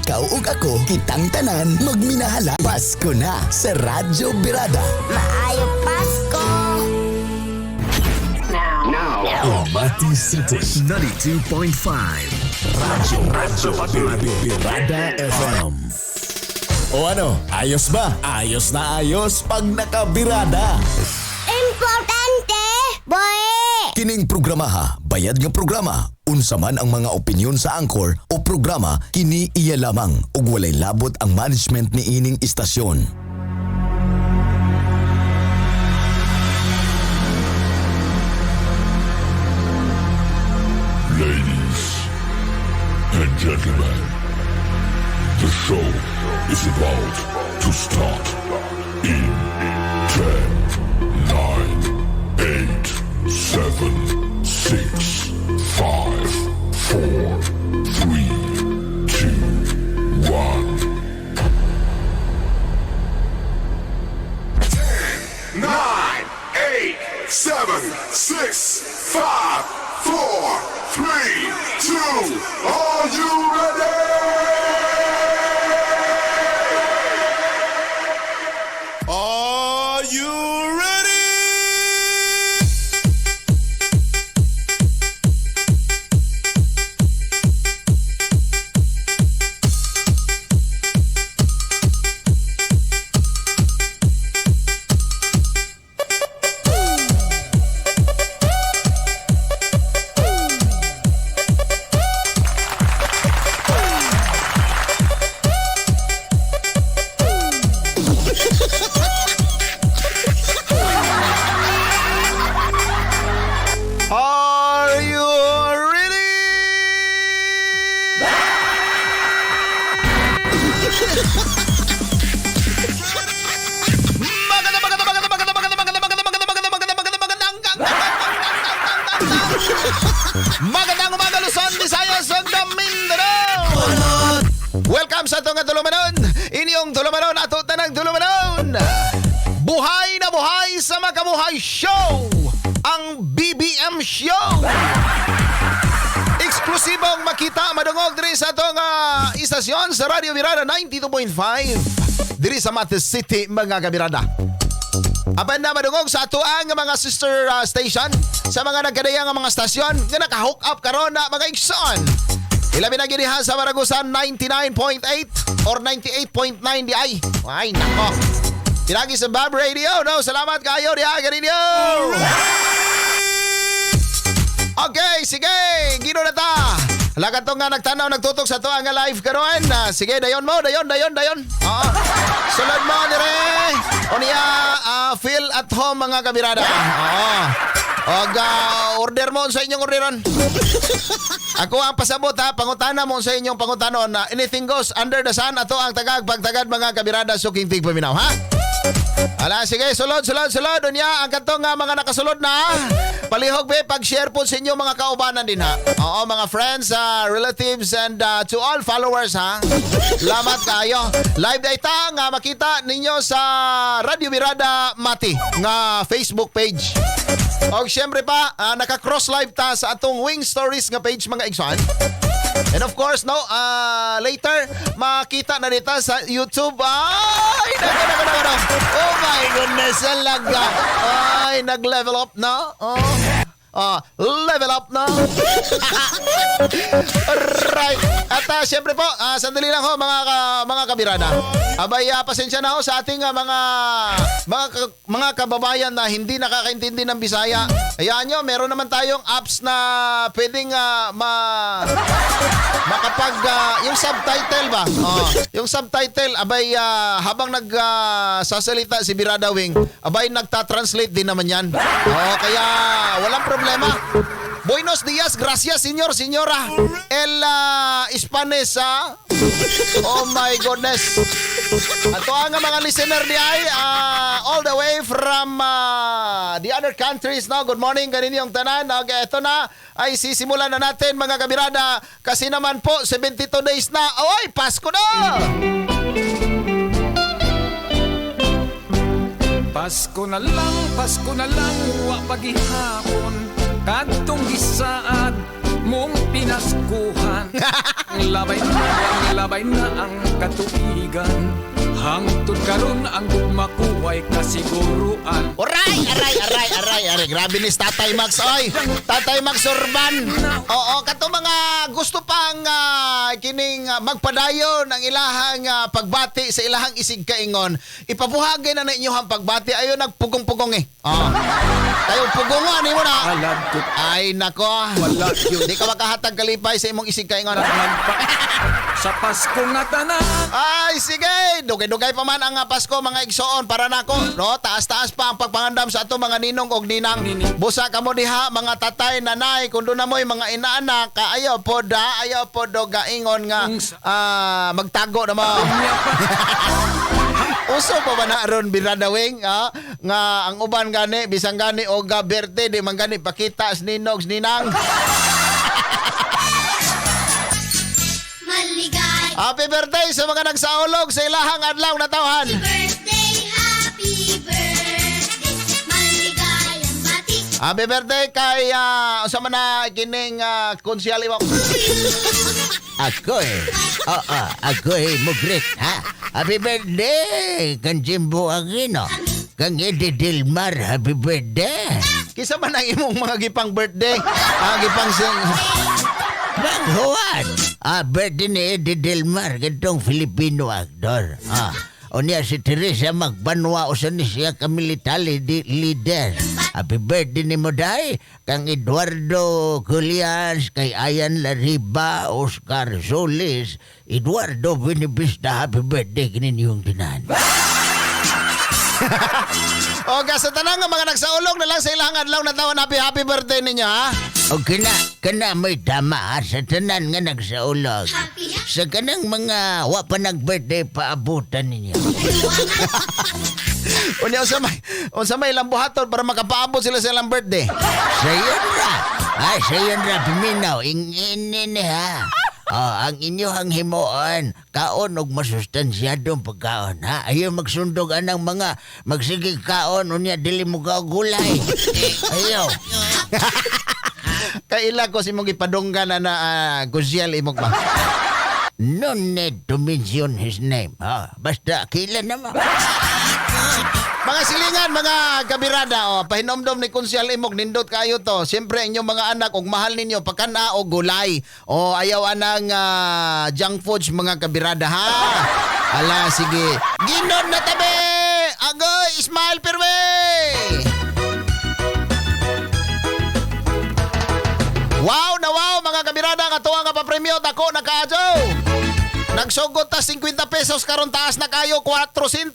Ikaw ug ako, kitang tanan magminahala. Pasko na sa Radyo Birada. Maayo Pasko! Mati City 92.5. Radyo Radyo Birada FM. O ano, ayos ba? Ayos na ayos pag nakabirada. Importante! Boy! Kining programa ha, bayad nga programa. Unsa man ang mga opinyon sa Anchor o programa, kini iya lamang ug walay labot ang management ni ining istasyon. Ladies and gentlemen, the show is about to start in 10, 9, 8, 7, 6, 5, 4, 3, 2, 1. 9, 8, 7, 6, 5, 4, 3, 2. Are you ready? Are you ready? Are you ready? Maganda, maganda, maganda, maganda, maganda, maganda, maganda, maganda, maganda, maganda, maganda, maganda, magandang umaga, Luzon, Visayas, ug Mindanao! Welcome sa atong tulumanon! Inyong tulumanon, ato tanang tulumanon! Buhay na buhay sa Makabuhay Show! Ang BBM Show! Eksklusibong makita madungog diri sa atong istasyon sa Radio Mirada 92.5 diri sa Matis City, mga kabirada. Apan na madungog sa ato ang mga sister station sa mga nagkadaya nga mga stasyon nga naka-hook up karon na mga igsoon. Ilabi na gini ha sa Maragusan 99.8 or 98.9 di ay. Ay nako. Pinagi sa Bob Radio. No, salamat kayo diha ganinyo. Okay, sige. Gino na ta. Halaga to nga nagtanaw, nagtutok sa to ang live karon. Sige, dayon mo, dayon, dayon, dayon. Oo. Sulod mo dire. O niya, feel at home mga kabirada. Oo. Og order mo sa inyong orderon. Ako ang pasabot ha, pangutana mo sa inyong pangutanon na anything goes under the sun, ato ang tagag pagtagad mga kabirada suking tig paminaw ha. Ala, sige, sulod, sulod, sulod. Unya, ang katong nga mga nakasulod na. Palihog be, pag-share po sa inyo mga kaubanan din ha. Oo, mga friends, relatives, and to all followers ha. Lamat kayo. Live data nga makita ninyo sa Radio Mirada Mati nga Facebook page. Og syempre pa, naka-cross live ta sa atong Wing Stories nga page mga igsoon. And of course, no, later, makita na dito sa YouTube. Ay, nako, nako, nako, nako. Oh my goodness, alaga. Ay, nag-level up na. Oh. Level up na. Alright. At syempre po, sandali lang ho mga kabirada. Abay, pasensya na ho sa ating mga kababayan na hindi nakakaintindi ng Bisaya. Hayaan nyo, meron naman tayong apps na pwedeng makapag yung subtitle ba? Oh, yung subtitle abay habang nagsasalita si Birada Wing, abay nagta-translate din naman 'yan. Oh, kaya walang problema. Buenos dias, gracias señor, señora. El Hispanes, ah. Oh my goodness. Ato ang mga listener di ay all the way from the other countries, no. Good morning kaninyong tanan. Okay, ito na ay sisimulan na natin mga kabirada kasi naman po 72 days na. Oy, Pasko na. Pasko na lang, wa pagihapon. Kadtong gisaad mong pinaskuhan. Labay na ang labay na ang katuigan. Hangtod karon ang gugma ko ay kasiguruan. Aray, aray, aray, aray, aray. Grabe ni Tatay Max, oy. Tatay Max Urban. Oo, kato mga gusto pang kining magpadayon ang ilahang pagbati sa ilahang isig kaingon. Ipabuhagay na na inyong pagbati. Ayo nagpugong-pugong eh. Oh. Tayo pugongan nimo na. Alab ko Ay nako. Wala yun. Di ka makahatag kalipay sa imong isig kaingon. Sa Pasko nga tanan. Ay, sige! Dugay-dugay pa man ang Pasko, mga igsoon, para nako, no? Taas-taas pa ang pagpangandam sa ato mga ninong og ninang. Busa kamo diha, mga tatay, nanay, kung doon na mo'y mga inaanak, ayaw po da, ayaw po do gaingon nga magtago na mo. Uso pa ba na ron biradawing, nga ang uban gani, bisan gani og birthday, di man gani pakita sa ninog, sa ninang. Maligay Happy birthday sa mga nagsaulog sa ilahang adlaw na tawhan. Birthday, happy birthday, maligayang bati. Happy birthday kay unsa man na kining konsyal imong. Ako eh. Oo, ako eh, mugrit, ha? Happy birthday kang Jimbo Aquino. Kang Eddie Dilmar, happy birthday. Kisa man ang imong mga gipang birthday? Gipang sing Bang Juan. Birthday ni Eddie Dilmar, katong Filipino actor. Unya si Teresa Magbanwa, usa ni siya ka military leader. Happy birthday ni mo day kang Eduardo Culias, kay Ayan Lariba, Oscar Solis, Eduardo Benevista, happy birthday kininyong tinan. O sa tanan nga mga nagsaulog na lang sa ilang adlaw na tawhan, happy happy birthday ninyo ha. O kana may tama ha, sa tanan nga nagsaulog. Sa kanang mga wa pa nag-birthday paabutan ninyo. Unya unsa may ilang buhaton para makapaabot sila sa ilang birthday. Sayon ra. Ay, sayon ra paminaw. Inginin ha. Oh, ang inyohang himuon, kaon og masustansyadong pagkaon, ha? Ayaw magsundog anang mga magsige kaon, unya dili mo ka gulay. Ayaw. Kay ila ko si imong gipadunggan na Guziel imong ba. No need to mention his name. Ha? Basta kila naman. Mga silingan, mga kabirada, oh, pahinomdom ni Konsyal Imog, nindot kayo to. Siyempre, inyong mga anak, og mahal ninyo, pagkana o gulay. O ayaw anang junk foods, mga kabirada, ha? Ala, sige. Ginon na tabi! Agoy, Ismail Pirme! Wow na wow, mga kabirada, nga tuwa nga papremyo, dako na kaadyo! Nagsugot ta 50 pesos karon taas na kayo 450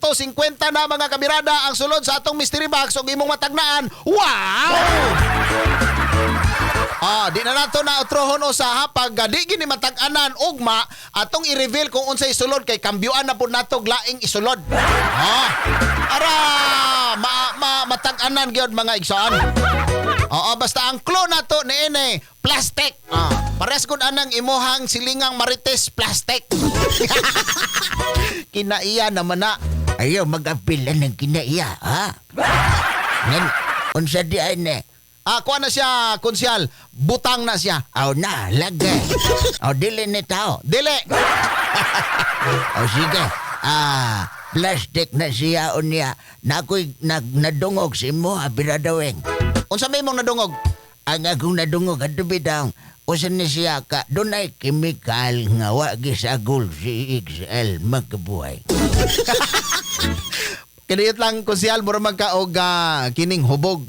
na mga kabirada ang sulod sa atong mystery box ug imong matagnaan. Wow! Di na nato na utrohon usa ha pag di gini matag-anan ugma atong i-reveal kung unsay sulod kay kambyuan na pud nato laing isulod. Ara matag-anan gyud mga igsoon. Oo, basta ang clue nato niini plastic. Pares gud anang imuhang silingang marites plastic. Kinaiya naman na. Ayaw mag-apila ng kinaiya, ha? Ngan, unsa di ay ne? Kuha na siya, konsyal. Butang na siya. Aw na, lagay. Aw, dili ni tao. Dili. O sige. Plastic na siya unya. Nakoy nadungog si imo, abiradaweng. Unsa may imong nadungog? Ang akong nadungog adto bitaw. Usa ni siya ka dunay chemical nga wa gisagol si XL magkabuhay. Kiniyot lang konsyal mura magka og kining hubog.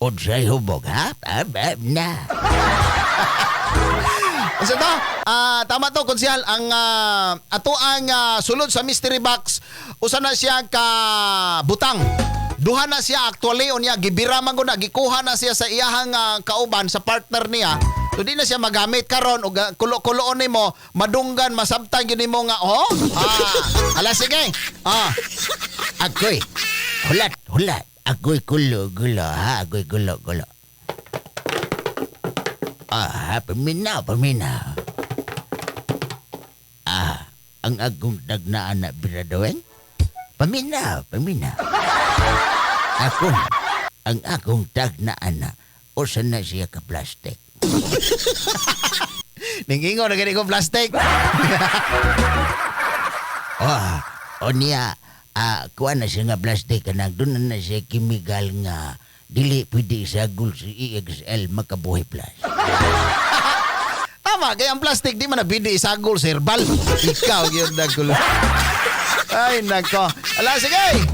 Unsay hubog ha? Na. Unsa to? Tama to konsyal ang ato ang sulod sa mystery box usa na siya ka butang. Duha na siya actually unya gibira man gud na gikuha na siya sa iyahang kauban sa partner niya. So di na siya magamit karon og kulo-kuloon nimo madunggan masabtan gyud nimo nga oh. Ala sige. Ako'y hulat hulat. Ako'y kulo-gulo ha, ako'y kulo-gulo. Paminaw, paminaw. Ang akong tagnaan na biradaweng? Paminaw, paminaw. Ako, ang akong tagnaan na, usa na siya ka plastic. Ningingon na gani ko plastic. Oh, o niya, kuha na siya nga plastic kanang doon na na siya chemical nga dili pwede isagol sa EXL Makabuhi Plus. Tama, kaya ang plastic di man nabidi isagol sa herbal. Ikaw gyud nagkulo. Ay nako. Ala sige.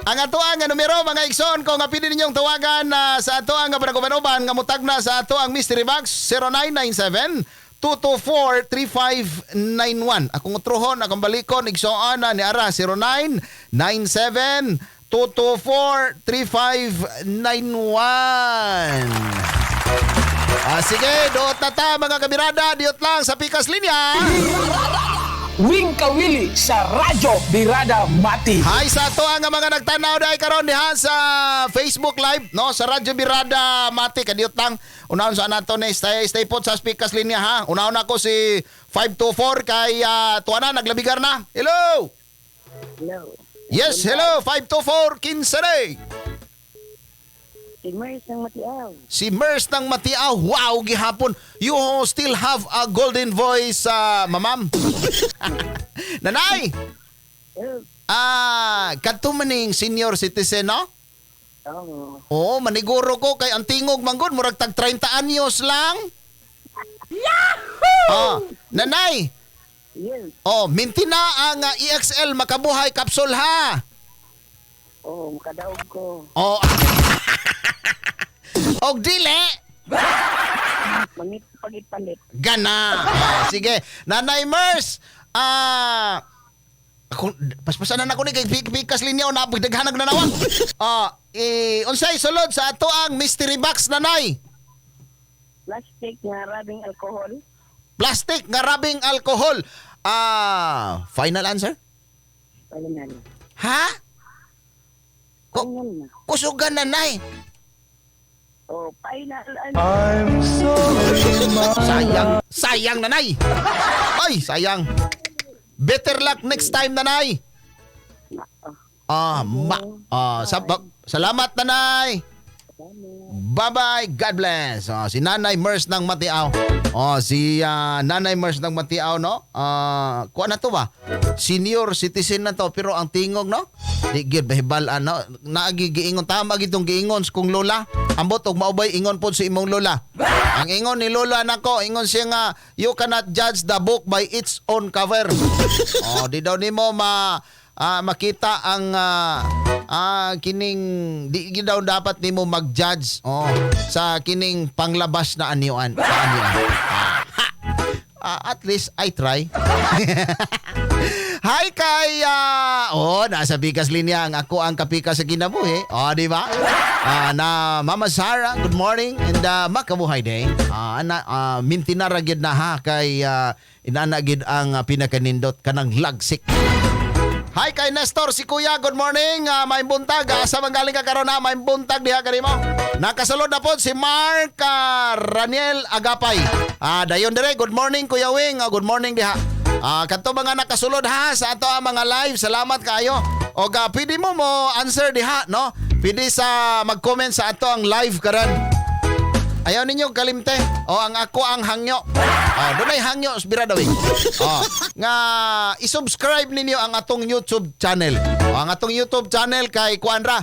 Ang ato ang numero mga igsoon kung nga pili ninyong tawagan na sa ato ang panaguban-uban nga mutag na sa ato ang mystery box 0997 224 3591. Akong utruhon, akong balikon, igsoon na ni Ara 0997 224 3591. Sige, doot na ta mga kabirada, diot lang sa Pikas Linya. Wing Kawili sa Radyo Birada Mati. Hi sa ato ang mga nagtanaw dahil karon diha sa Facebook Live no sa Radyo Birada Mati kadiyot lang. Unahon sa nato ni stay put sa Pikas Linya ha. Unahon ako si 524 kay tuwa na naglabigar na. Hello. Hello. Yes, hello 524 15 Si Mers ng Matiaw. Si Mers ng Matiaw. Wow, gihapon. You still have a golden voice, mamam. Nanay! Hello. Kadto maning senior citizen, no? Oo. Oo, maniguro ko kay ang tingog manggod murag tag 30 anyos lang. Yahoo! Oh, nanay. Yes. Oh, minti na ang EXL Makabuhay capsule ha. Oo, makadaog ko. Oh. Og dili. Mangit pagit-palit. Gana. Oh, sige. Nanay Mers, ako paspasanan ako ni kay pikas linya na daghanag na nawang. Unsay sulod sa ato ang mystery box nanay? Plastic nga rabing alcohol. Plastic nga rabing alcohol. Final answer? Final. Ha? Final na. Kusugan nanay. Oh, final answer. Sayang. Sayang nanay. Ay, sayang. Better luck next time nanay. Salamat nanay. Bye-bye. God bless. Oh, si Nanay Mers ng Matiaw. Oh, si Nanay Mers ng Matiaw, no? Kuha na to ba? Senior citizen na to, pero ang tingog, no? Di gyud bahibal ano, naagi giingon tama gitong giingon kung lola. Ambot og maubay ingon pod si imong lola. Ang ingon ni lola nako, ingon siya nga you cannot judge the book by its own cover. Oh, di daw nimo makita ang kining di daw dapat nimo mag-judge sa kining panglabas na anyuan. At least I try. Hi kay nasa Pikas Linya ang ako ang kapika sa kinabuhi. Oh, di ba? Na Mama Sara, good morning and makabuhay day. Mintinara gyud na ha kay inana gyud ang pinakanindot kanang lagsik. Hi kay Nestor si Kuya, good morning. May buntag. Asa man galing ka karon ha? May buntag diha kanimo. Nakasulod na pod si Mark Raniel Agapay. Dayon dire, good morning Kuya Wing. Good morning diha. Kadto mga nakasulod ha sa ato ang mga live, salamat kaayo. Og pwede mo answer diha, no? Pwede sa mag-comment sa ato ang live karon. Ayaw ninyo kalimte. O ang ako ang hangyo. O dunay hangyo sa Birada Wing. O nga i-subscribe ninyo ang atong YouTube channel. O ang atong YouTube channel kay kuan ra,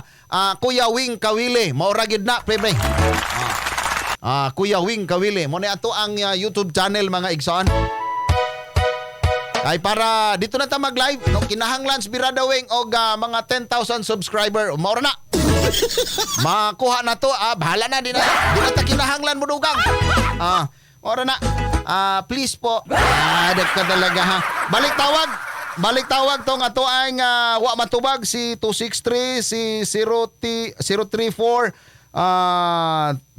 Kuya Wing Kawili. Mao ra gyud na pre pre. Kuya Wing Kawili. Mo ni ato ang YouTube channel mga igsoon. Ay para dito na ta mag-live no, kinahanglan sa Birada Wing og mga 10,000 subscriber. Mao ra na. Makuha na to, bahala na, di na ta kinahanglan mo dugang. Ora na. Please po. Dag ka talaga ha. Balik tawag tong ato ang wa matubag si 263 si 0T 034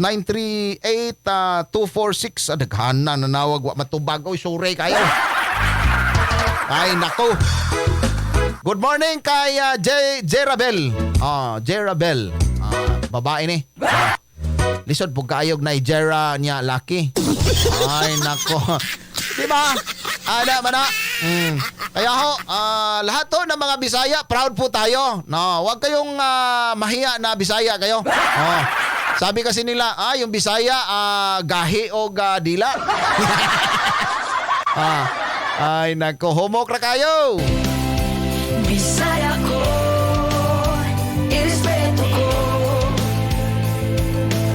938 246. Daghan na nanawag wa matubag. Oy, sorry kayo. Ay nako. Good morning kay Jerabel. Jerabel. Babae ni. Lisod po kayog na Jera niya laki. Ay nako. Di ba? Ana mana. Kaya ho, lahat ho ng mga Bisaya, proud po tayo. No, wag kayong mahiya na Bisaya kayo. Oh. Sabi kasi nila, yung Bisaya gahi o dila. Ay nako, humok ra kayo. Bisaya ko, irespeto ko.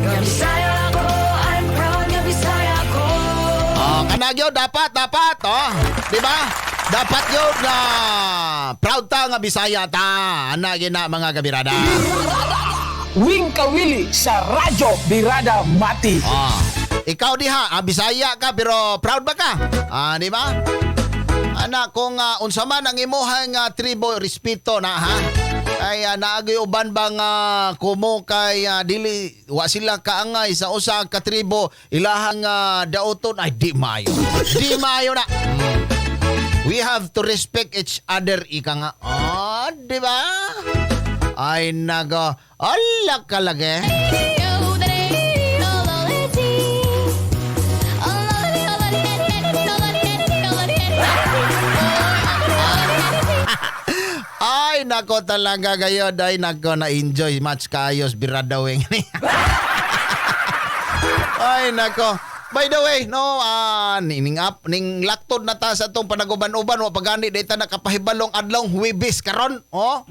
Nga Bisaya ko, I'm proud nga Bisaya ko. Kanagyo dapat, oh. Di ba? Dapat yun na proud ta nga Bisaya ta. Ana gina mga kabirada. Wing Kawili sa Radyo Birada Mati. Ikaw diha, Bisaya ka pero proud ba ka? Di ba? Ana kung unsa man ang imuhang tribo, respeto na ha. Ay naagay uban bang kumo kay dili wa sila kaangay sa usa ka tribo ilahang daoton ay di maayo. Di maayo na. We have to respect each other ika nga. Di ba? Ay nago, ala kalagi. Ay nako talaga gayon. Ay nako, na-enjoy much kaayos biradawing. Ay nako. By the way, no, ning up ning laktod na ta sa atong panaguban-uban wa pagani dayta nakapahibalong adlong Huwebes karon, oh.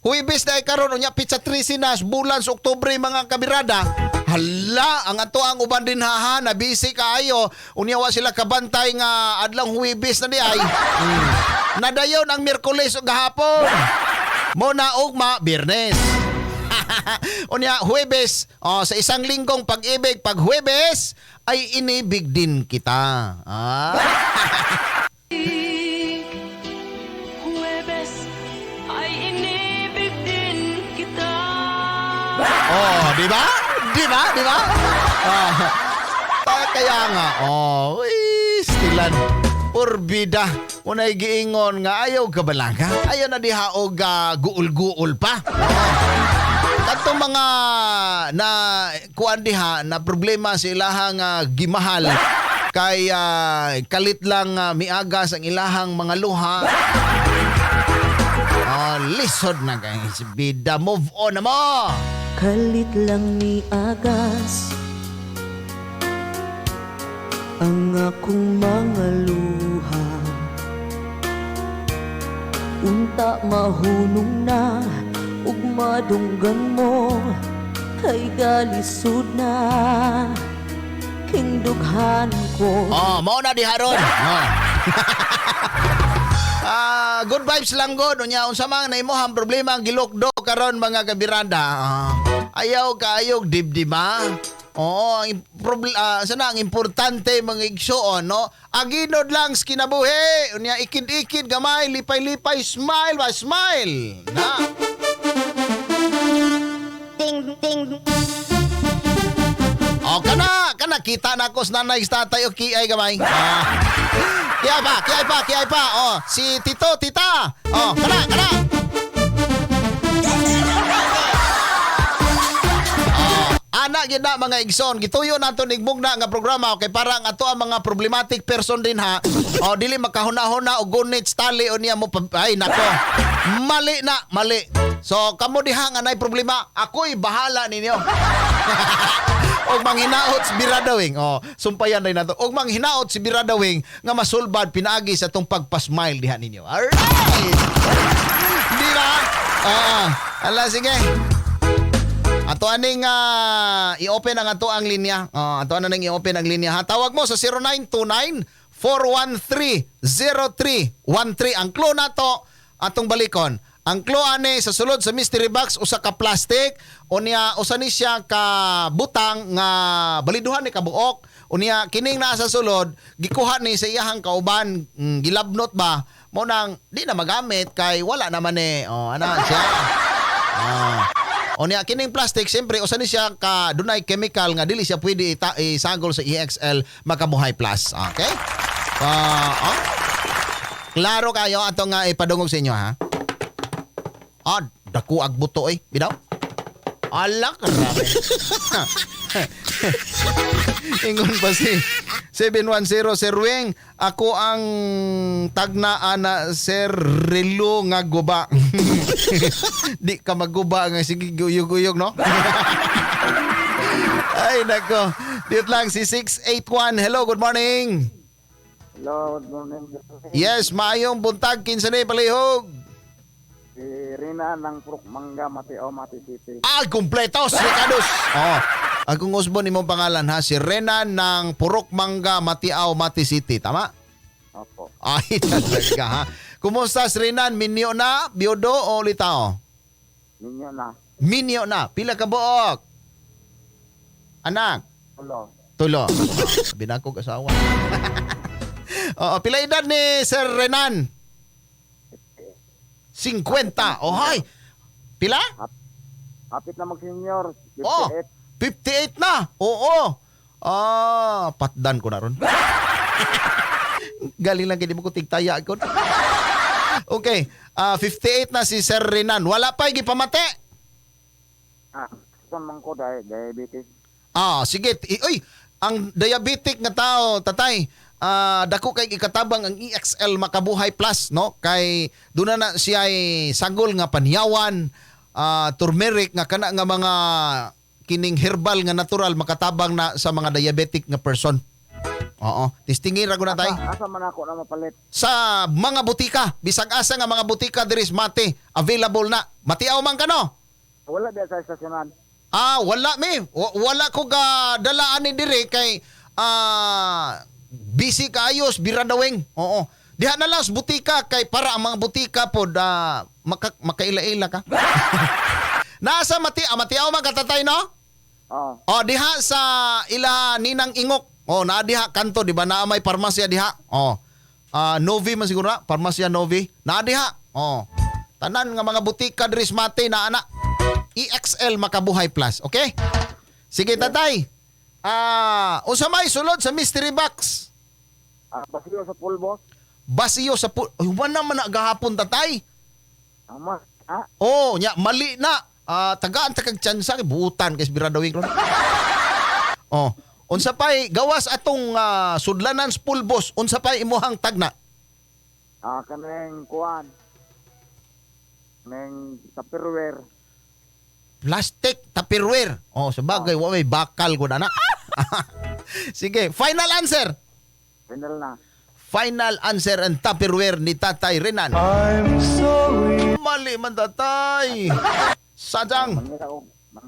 Huwebes dai karon unya pizza 13 na bulan sa Oktubre mga kabirada. Hala, ang ato ang uban din ha, na busy kaayo. Unya wa sila kabantay nga adlong Huwebes na di ay. Nadayon ang Miyerkules ug gahapon. Mo na ugma Biyernes. Unya Huwebes, oh, sa isang linggong pag-ibig, pag Huwebes ay inibig din kita. Huwebes ay inibig din kita. Oh, di ba? Di ba? Di ba? Kaya nga, oh, stilan. Purbida. Unay giingon nga ayaw kabalaga. Ayaw na diha og guul-guul pa. Katong mga na kuan diha na problema sa ilahang gimahal kay kalit lang miagas ang ilahang mga luha. Lisod na guys. Bida, move on na mo. Kalit lang miagas ang akong mga luha. Unta mahunong na ug madunggan mo kay galisod na king dughan ko. Oh, mao na di haron. Oh. Good vibes lang god. Unya unsa man na imong problema ang gilukdo karon mga kabirada. Ayaw kaayog dibdiba. Oo, ang sana ang importante mga igsuon, no? Aginod lang sa kinabuhi. Unya ikid-ikid gamay, lipay-lipay, smile ba smile. Na. Ding ding. O kana kita na ako sa nanay sa tatay o kiay gamay. Kiay pa. Oh, si tito, tita. Oh, kana. Ana gid na mga igsoon, gituyo nato nigbugna nga programa okay para ang ato ang mga problematic person din ha. O dili makahuna-huna og gunit tali o niya mo ay nako. Mali na, mali. So kamo diha nga nay problema, ako'y bahala ninyo. Og manghinaot si Biradawing. Oh, sumpayan day nato. Og manghinaot si Biradawing nga masulbad pinaagi sa atong pagpa-smile diha ninyo. Alright. Di ba? Ala sige. Ato aning i-open ang ato ang linya. Ato aning i-open ang linya ha. Tawag mo sa 0929-413-0313. Ang clue nato atong balikon. Ang clue ani sa sulod sa mystery box usa ka plastic unya usa ni siya ka butang nga baliduhan ni kabuok. Unya kining naa sa sulod gikuha ni sa iyahang kauban, gilabnot ba mo nang di na magamit kay wala naman eh. Oh, ana siya. Unya kining plastic siyempre usa ni siya ka dunay chemical nga dili siya pwede isagol sa EXL Makabuhay Plus. Okay? Klaro kayo ato nga ipadungog sa inyo ha. Dako ag buto eh. Bidaw? Ala, grabe. Ingon pa si 710 Sir Wing, ako ang tagna ana Sir Relo nga guba. Di ka maguba nga sige guyog-guyog no. Ay nako. Dito lang si 681. Hello, good morning. Hello, good morning. Yes, maayong buntag kinsa ni palihog. Si Rina ng Purok Mangga, Mateo, Mati City. Ah, kumpleto si Ricardos. Oh. Akong usbon imong pangalan ha, si Rena ng Purok Mangga, Matiaw, Mati City, tama? Opo. Ay, talaga ha. Kumusta si Renan? Minyo na, biyudo o litao? Ninyo na. Minyo na. Pila ka buok? Anak? Tulo. Tulo. Sabi na akong asawa. Oo, pila edad ni Sir Renan? 50. Oh, hay. Pila? Hapit na mag-senior. 58. Oh, 58 na. Oo. Ah, patdan ko na ron. Galing lang kini mo ko tigtaya ko. Okay, 58 na si Sir Renan. Wala pa gipamate. Ah, gusto man ko dahil diabetes. Ah, sige. Uy, ang diabetic nga tao, tatay, dako kay ikatabang ang EXL Makabuhay Plus, no? Kay doon na siya ay sagol nga panyawan, turmeric nga kana nga mga kining herbal nga natural makatabang na sa mga diabetic nga person. Oo, testingin ra ko na tay. Asa man ako na mapalit? Sa mga butika, bisag asa nga mga butika diri sa Mati, available na. Matiaw man ka no? Wala diya sa estasyonan. Ah, wala mi. Wala ko ga dalaan ni dire kay busy kaayos biradaweng. Oo. Diha na lang sa butika kay para ang mga butika pod makaila-ila ka. Nasa matiaw man katatay no? Oo. Oh, diha sa ila Ninang Ingok. Oh, naa diha kanto di ba naa may parmasya diha. Oh. Novi man siguro na, parmasya Novi. Naa diha. Oh. Tanan nga mga butika diri sa Mati naa na. EXL Makabuhay Plus, okay? Sige tatay. Unsa may sulod sa mystery box? Basiyo sa pulbos. Basiyo sa pul. Ay, wala man na gahapon tatay. Ama. Ah. Oh, nya mali na. Tagaan ta kag tsansa kay buutan kay biradawing ron. Oh, unsa pay gawas atong sudlanan sa pulbos, unsa pay imuhang tagna? Kaneng kuan. Kaneng Tupperware. Plastic Tupperware. Oh, sa bagay wa may bakal ko na. Sige, final answer. Final na. Final answer ang Tupperware ni Tatay Renan. I'm sorry. Mali man tatay. Sajang.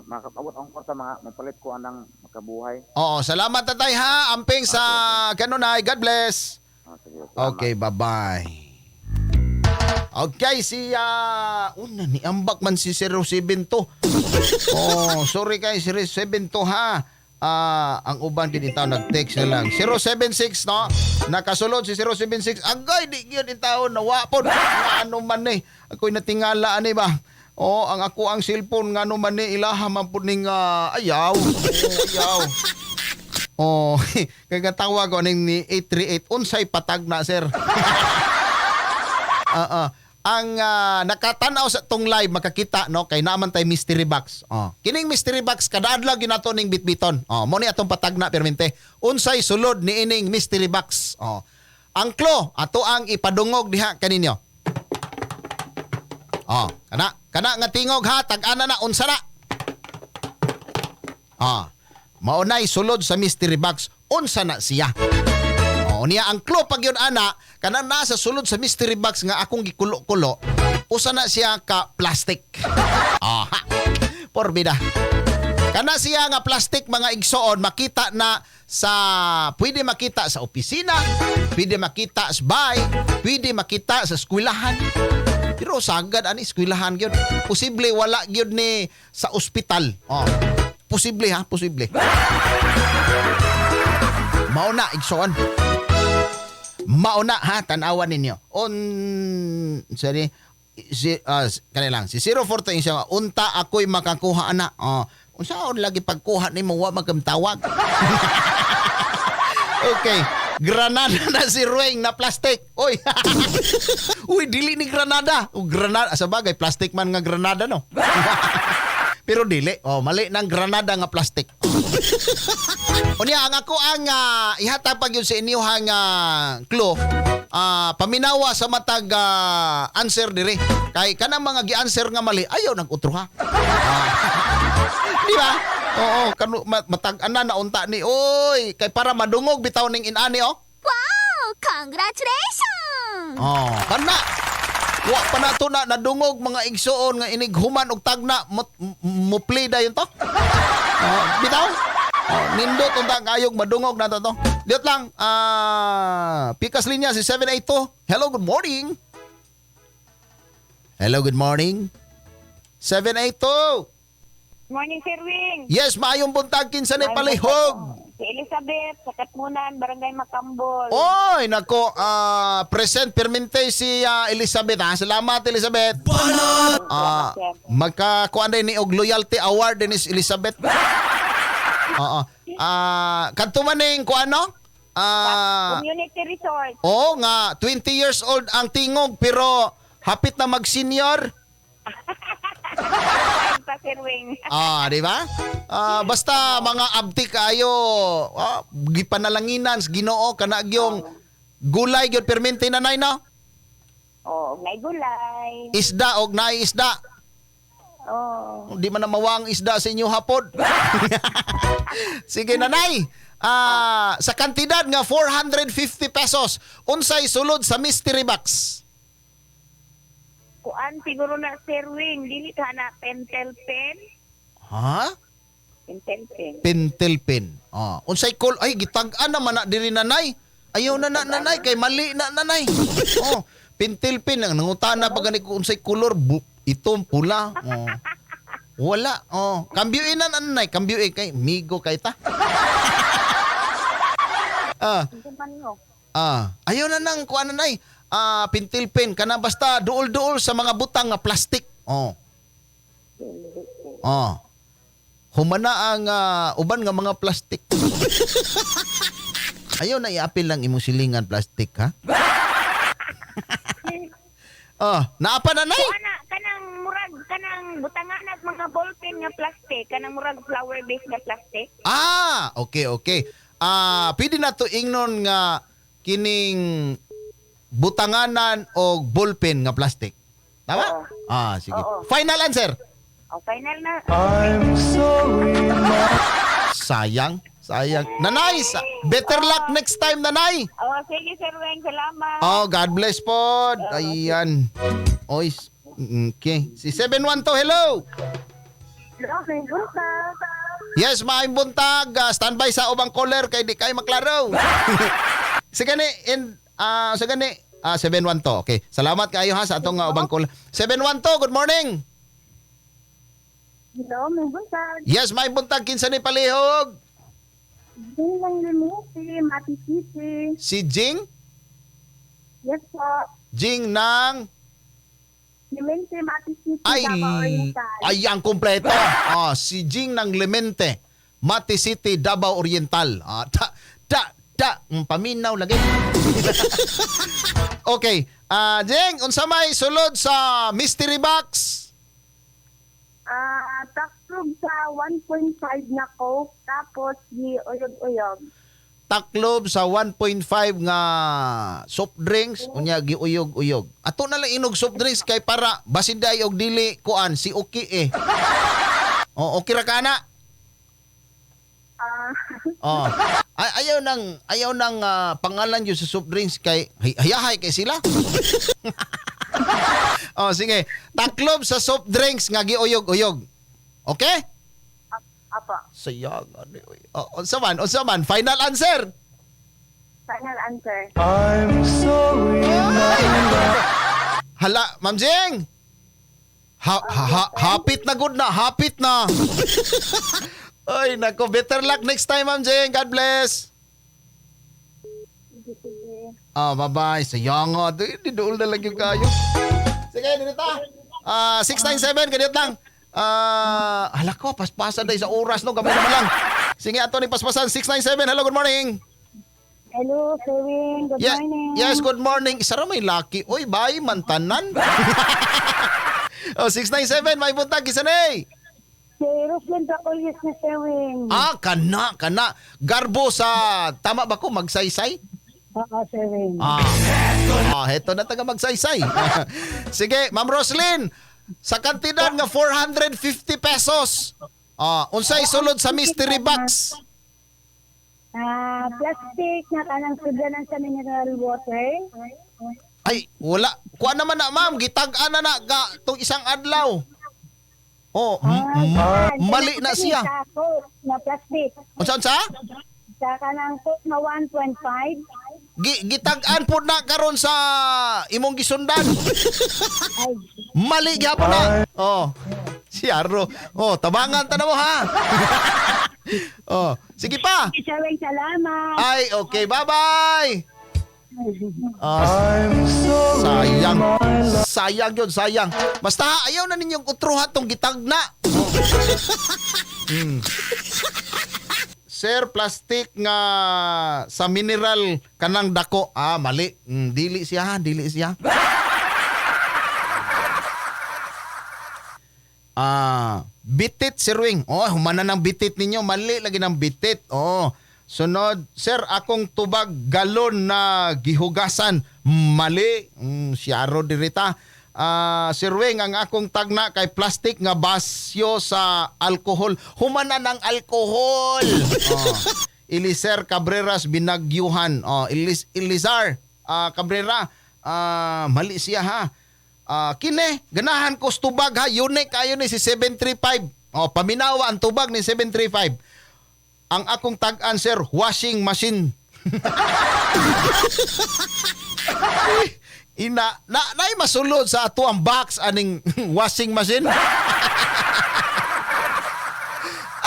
Makakabot ang kwarta mga mapalit ko anang makabuhay. Oo, salamat tatay ha. Amping sa kanunay. God bless. Okay, bye-bye. Okay, si una ni ambak man si 072. Oh, sorry kay 072 ha. Ang uban kini tawo nag-text na lang. 076 no. Nakasulod si 076. Agay di gyud in taon nawa pod. Ano man ni. Ako'y natingala ani ba. Oh, ang ako ang cellphone ngano man ni ilaha man pud ning ayaw. Oh, ayaw. Oh, kay katawag ko ning ni 838 unsay patag na sir. Ang nakatanaw sa tong live makakita no kay naaman tay mystery box. Oh. Kining mystery box kada adlaw ginato ning bitbiton. Oh, mo ni atong patagna permente. Unsay sulod ni ining mystery box. Oh. Ang klo ato ang ipadungog diha kaninyo. Oh, kana kana nga tingog ha tag-ana na unsa na. Ah. Mao nay sulod sa mystery box unsa na siya. Oh, niya ang clue pag yun ana kanang nasa sulod sa mystery box nga akong gikulo-kulo usa na siya ka plastic. Aha. Porbida. Kana siya nga plastic mga igsoon makita na sa pwede makita sa opisina, pwede makita sa bahay, pwede makita sa eskwelahan. Pero sagad ani eskwelahan gyud. Posible wala gyud ni sa ospital. Oh. Posible ha, posible. Mao na igsoon. Mao na ha, tan-awan ninyo. On sorry, si kani lang si 042 siya unta ako'y makakuha ana. Oh, unsaon lagi pagkuha nimo wa magkamtawag. Okay, granada na si Rueng na plastic. Oy. Uy, dili ni granada. O granada sa bagay plastic man nga granada no. Pero dili, oh, mali ng granada nga plastic. Unya ang ako ang ihatag pag yun sa inyuhang clue, paminawa sa matag answer diri. Kay kanang mga gi-answer nga mali, ayaw nag utro ha. Di ba? Oo, kanu matag-ana na unta ni oy, kay para madungog bitaw ning inani oh. Wow! Congratulations! Oh, kana. Wa pa na to na nadungog mga igsuon nga inig human og tagna mo play dayon to. Oh, bitaw. Oh, nindot unta kayog madungog na to to. Diot lang, pikas linya si 782. Hello, good morning. Hello, good morning. 782. Morning, Sir Wing. Yes, maayong buntag, kinsa ni Maayong palihog. Si Elizabeth, sa Katmunan, Barangay Makambol. Oy, nako, present permente si Elizabeth ha. Salamat, Elizabeth. Magkakuan din ni og loyalty award din is Elizabeth. Oo. Kadto man ning kuan no? Community Resort. Oo nga, 20 years old ang tingog pero hapit na mag-senior. Pa, Sir Wing. Di ba? Basta mga abti kaayo, gipanalanginan sa Ginoo kana gyung gulay gyud permente nanay no? Oh, may gulay. Isda og naay isda. Oh. Di man na mawang isda sa inyo hapon. Sige nanay. Sa kantidad nga 450 pesos, unsay sulod sa mystery box? Kuan siguro na, Sir Wing, dili ka na pentel pen. Ha? Pentel pen. Pentel pen. Unsay call ay gitag-an naman na diri nanay. Ayaw na na nanay kay mali na nanay. Oh, pentel pen ang nangutana pa gani kung unsay kolor itom pula. Oh. Wala. Oh, kambyuin na nanay, kambyuin kay migo kay ta. Ayaw na nang kuan nanay. Pentel pen kana basta duol-duol sa mga butang nga plastic. Oh. Oh. Humana ang uban nga mga plastic. Ayaw na iapil lang imong silingan plastic ha. Oh, naapa na nay? Kuan na, kanang murag kanang butangan at mga ballpen nga plastic, kanang murag flower base nga plastic. Okay, okay. Pwede na to ingnon nga kining butanganan o ballpen nga plastic. Tama? Oo. Sige. Oo. Final answer. Oh, final na. I'm sorry, Sayang, sayang. Nanay, better luck next time, nanay. Oh, sige Sir Weng, salamat. Oh, God bless po. Ayan. Oy, okay. Si 712, hello. Hello, may buntag. Yes, maayong buntag. Standby sa ubang caller kay di kay maklaro. Sige ni, and sige ni, 712. Okay. Salamat kayo ha sa atong ubang caller. 712, good morning. Hello, may buntag. Yes, maayong buntag, kinsa ni palihog? Jing lang Lumiti, Mati City. Si Jing? Yes po. Jing ng Clemente, Mati City, ay Davao Oriental. ay ang kompleto. Si Jing ng Clemente, Mati City, Davao Oriental. Ta ta ta paminaw lagi. Okay. Jing, unsa may sulod sa mystery box? Taklob sa 1.5 na coke, tapos di uyog-uyog. Taklob sa 1.5 nga soft drinks, unya giuyog-uyog. Ato na lang inog soft drinks kay para basin day og dili kuan si okay eh. Oh, okay ra ka na. Oh. Ay, ayaw nang pangalan yun sa soft drinks kay hayahay kay sila. Oh, sige. Taklob sa soft drinks nga giuyog-uyog. Okay? Apo. Sayang ano. Oh, unsa man? Final answer. Final answer. I'm sorry, Hala, Ma'am Jing. Hapit na good na, hapit na. Ay, nako, better luck next time, Ma'am Jing. God bless. Bye-bye. Sayang nga. Di dool na lang yung kayo. Sige, dito ta. 697, ganito lang. Hala ko, paspasan dahil sa oras, no? Gamay naman lang. Sige, ato ni paspasan. 697, hello, good morning. Hello, Sir Wing. Good morning. Yes, good morning. Isa ra may lucky. Oy, bye, mantanan. Oh, 697, may buntag, isa na eh. Si Roslyn Bacoyos na Sir Wing. Ah, kana, kana. Garbo sa, tama ba ko, Magsaysay? Oo, Sir Wing. Ah, heto na taga Magsaysay. Sige, Ma'am Roslyn, sa kantidad nga 450 pesos, unsay sulod sa mystery box? Ah, plastic na kanang sudlanan sa mineral water. Ay, wala. Kuha naman na, ma'am. Gitag-an na na ga, tong isang adlaw. Oh, mali na siya. Sa Coke na plastic. Unsa unsa? Sa kanang Coke na 1.5. Gitag-an po na karon sa imong gisundan. Mali gyapon na. Oh. Si Arro. Oh, tabangan ta na mo ha. Oh, sige pa. Sir Wing, salamat. Ay, okay, bye-bye. Sayang. Sayang yun, sayang. Basta ayaw na ninyong utruha tong gitagna. Sir, plastic nga sa mineral kanang dako. Ah, mali. Dili siya, ha? Dili siya. Ah, bitit, Sir Wing. Oh, humana ng bitit ninyo. Mali lagi ng bitit. Oh. Sunod, sir, akong tubag galon na gihugasan. Mali. Siyaro dirita. Sir Wing, ang akong tagna kay plastic nga basyo sa alkohol. Humana ng alkohol. Oh. Eliser Cabreras binagyuhan. Oh, Elizar Cabrera. Mali siya ha. Kine, ganahan ko sa tubag ha. Unique kayo ni si 735. Oh, paminawa ang tubag ni 735. Ang akong tag-an, sir, washing machine. Ina, na, naay masulod sa ato ang box aning washing machine.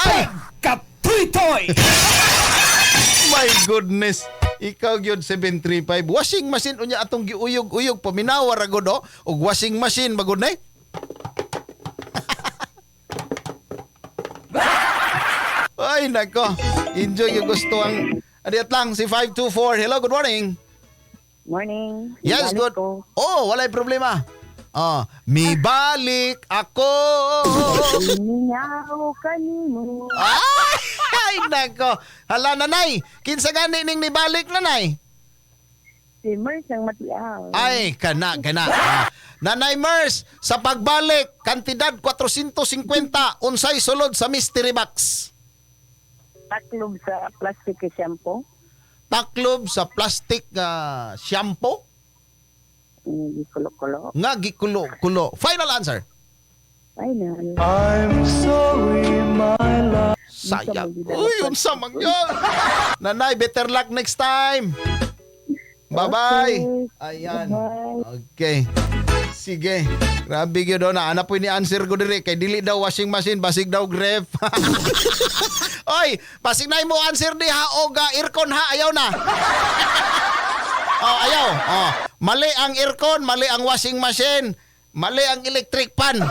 Ay! Kapitoy! My goodness. Ikaw gyud 735. Washing machine unya atong giuyog-uyog paminawa ra gud oh. Og washing machine magud na. Ay nako. Enjoy yung gusto ang Adiat lang si 524. Hello, good morning. Morning. Yes, Balik good. ko. Oh, walay problema. Oh, mibalik ako. Minyaw kanimo. Ay, nako. Hala, nanay. Kinsa gani ning nibalik, nanay? Si Merce ang matiaw. Ay, kana, kana. Nanay Merce, sa pagbalik, kantidad 450, unsay sulod sa mystery box? Taklob sa plastic shampoo. Taklob sa plastic shampoo? Gikulo-kulo. Nga gikulo-kulo. Final answer. Final. I'm sorry, my love. Sayang. Uy, unsa man yun. Nanay, better luck next time. Bye-bye. Ayan. Okay. Sige. Grabe gyud na. Ana po ni answer ko diri kay dili daw washing machine, basig daw gref. Oy, basig na mo answer diha og aircon ha, ayaw na. Oh, ayaw. Oh, mali ang aircon, mali ang washing machine, mali ang electric pan.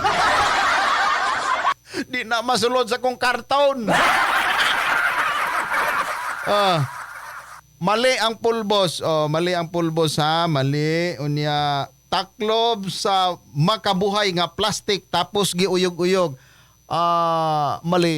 Di na masulod sa kong karton. Mali ang pulbos. Oh, mali ang pulbos ha, mali unya taklob sa makabuhay nga plastic tapos giuyog-uyog. Mali.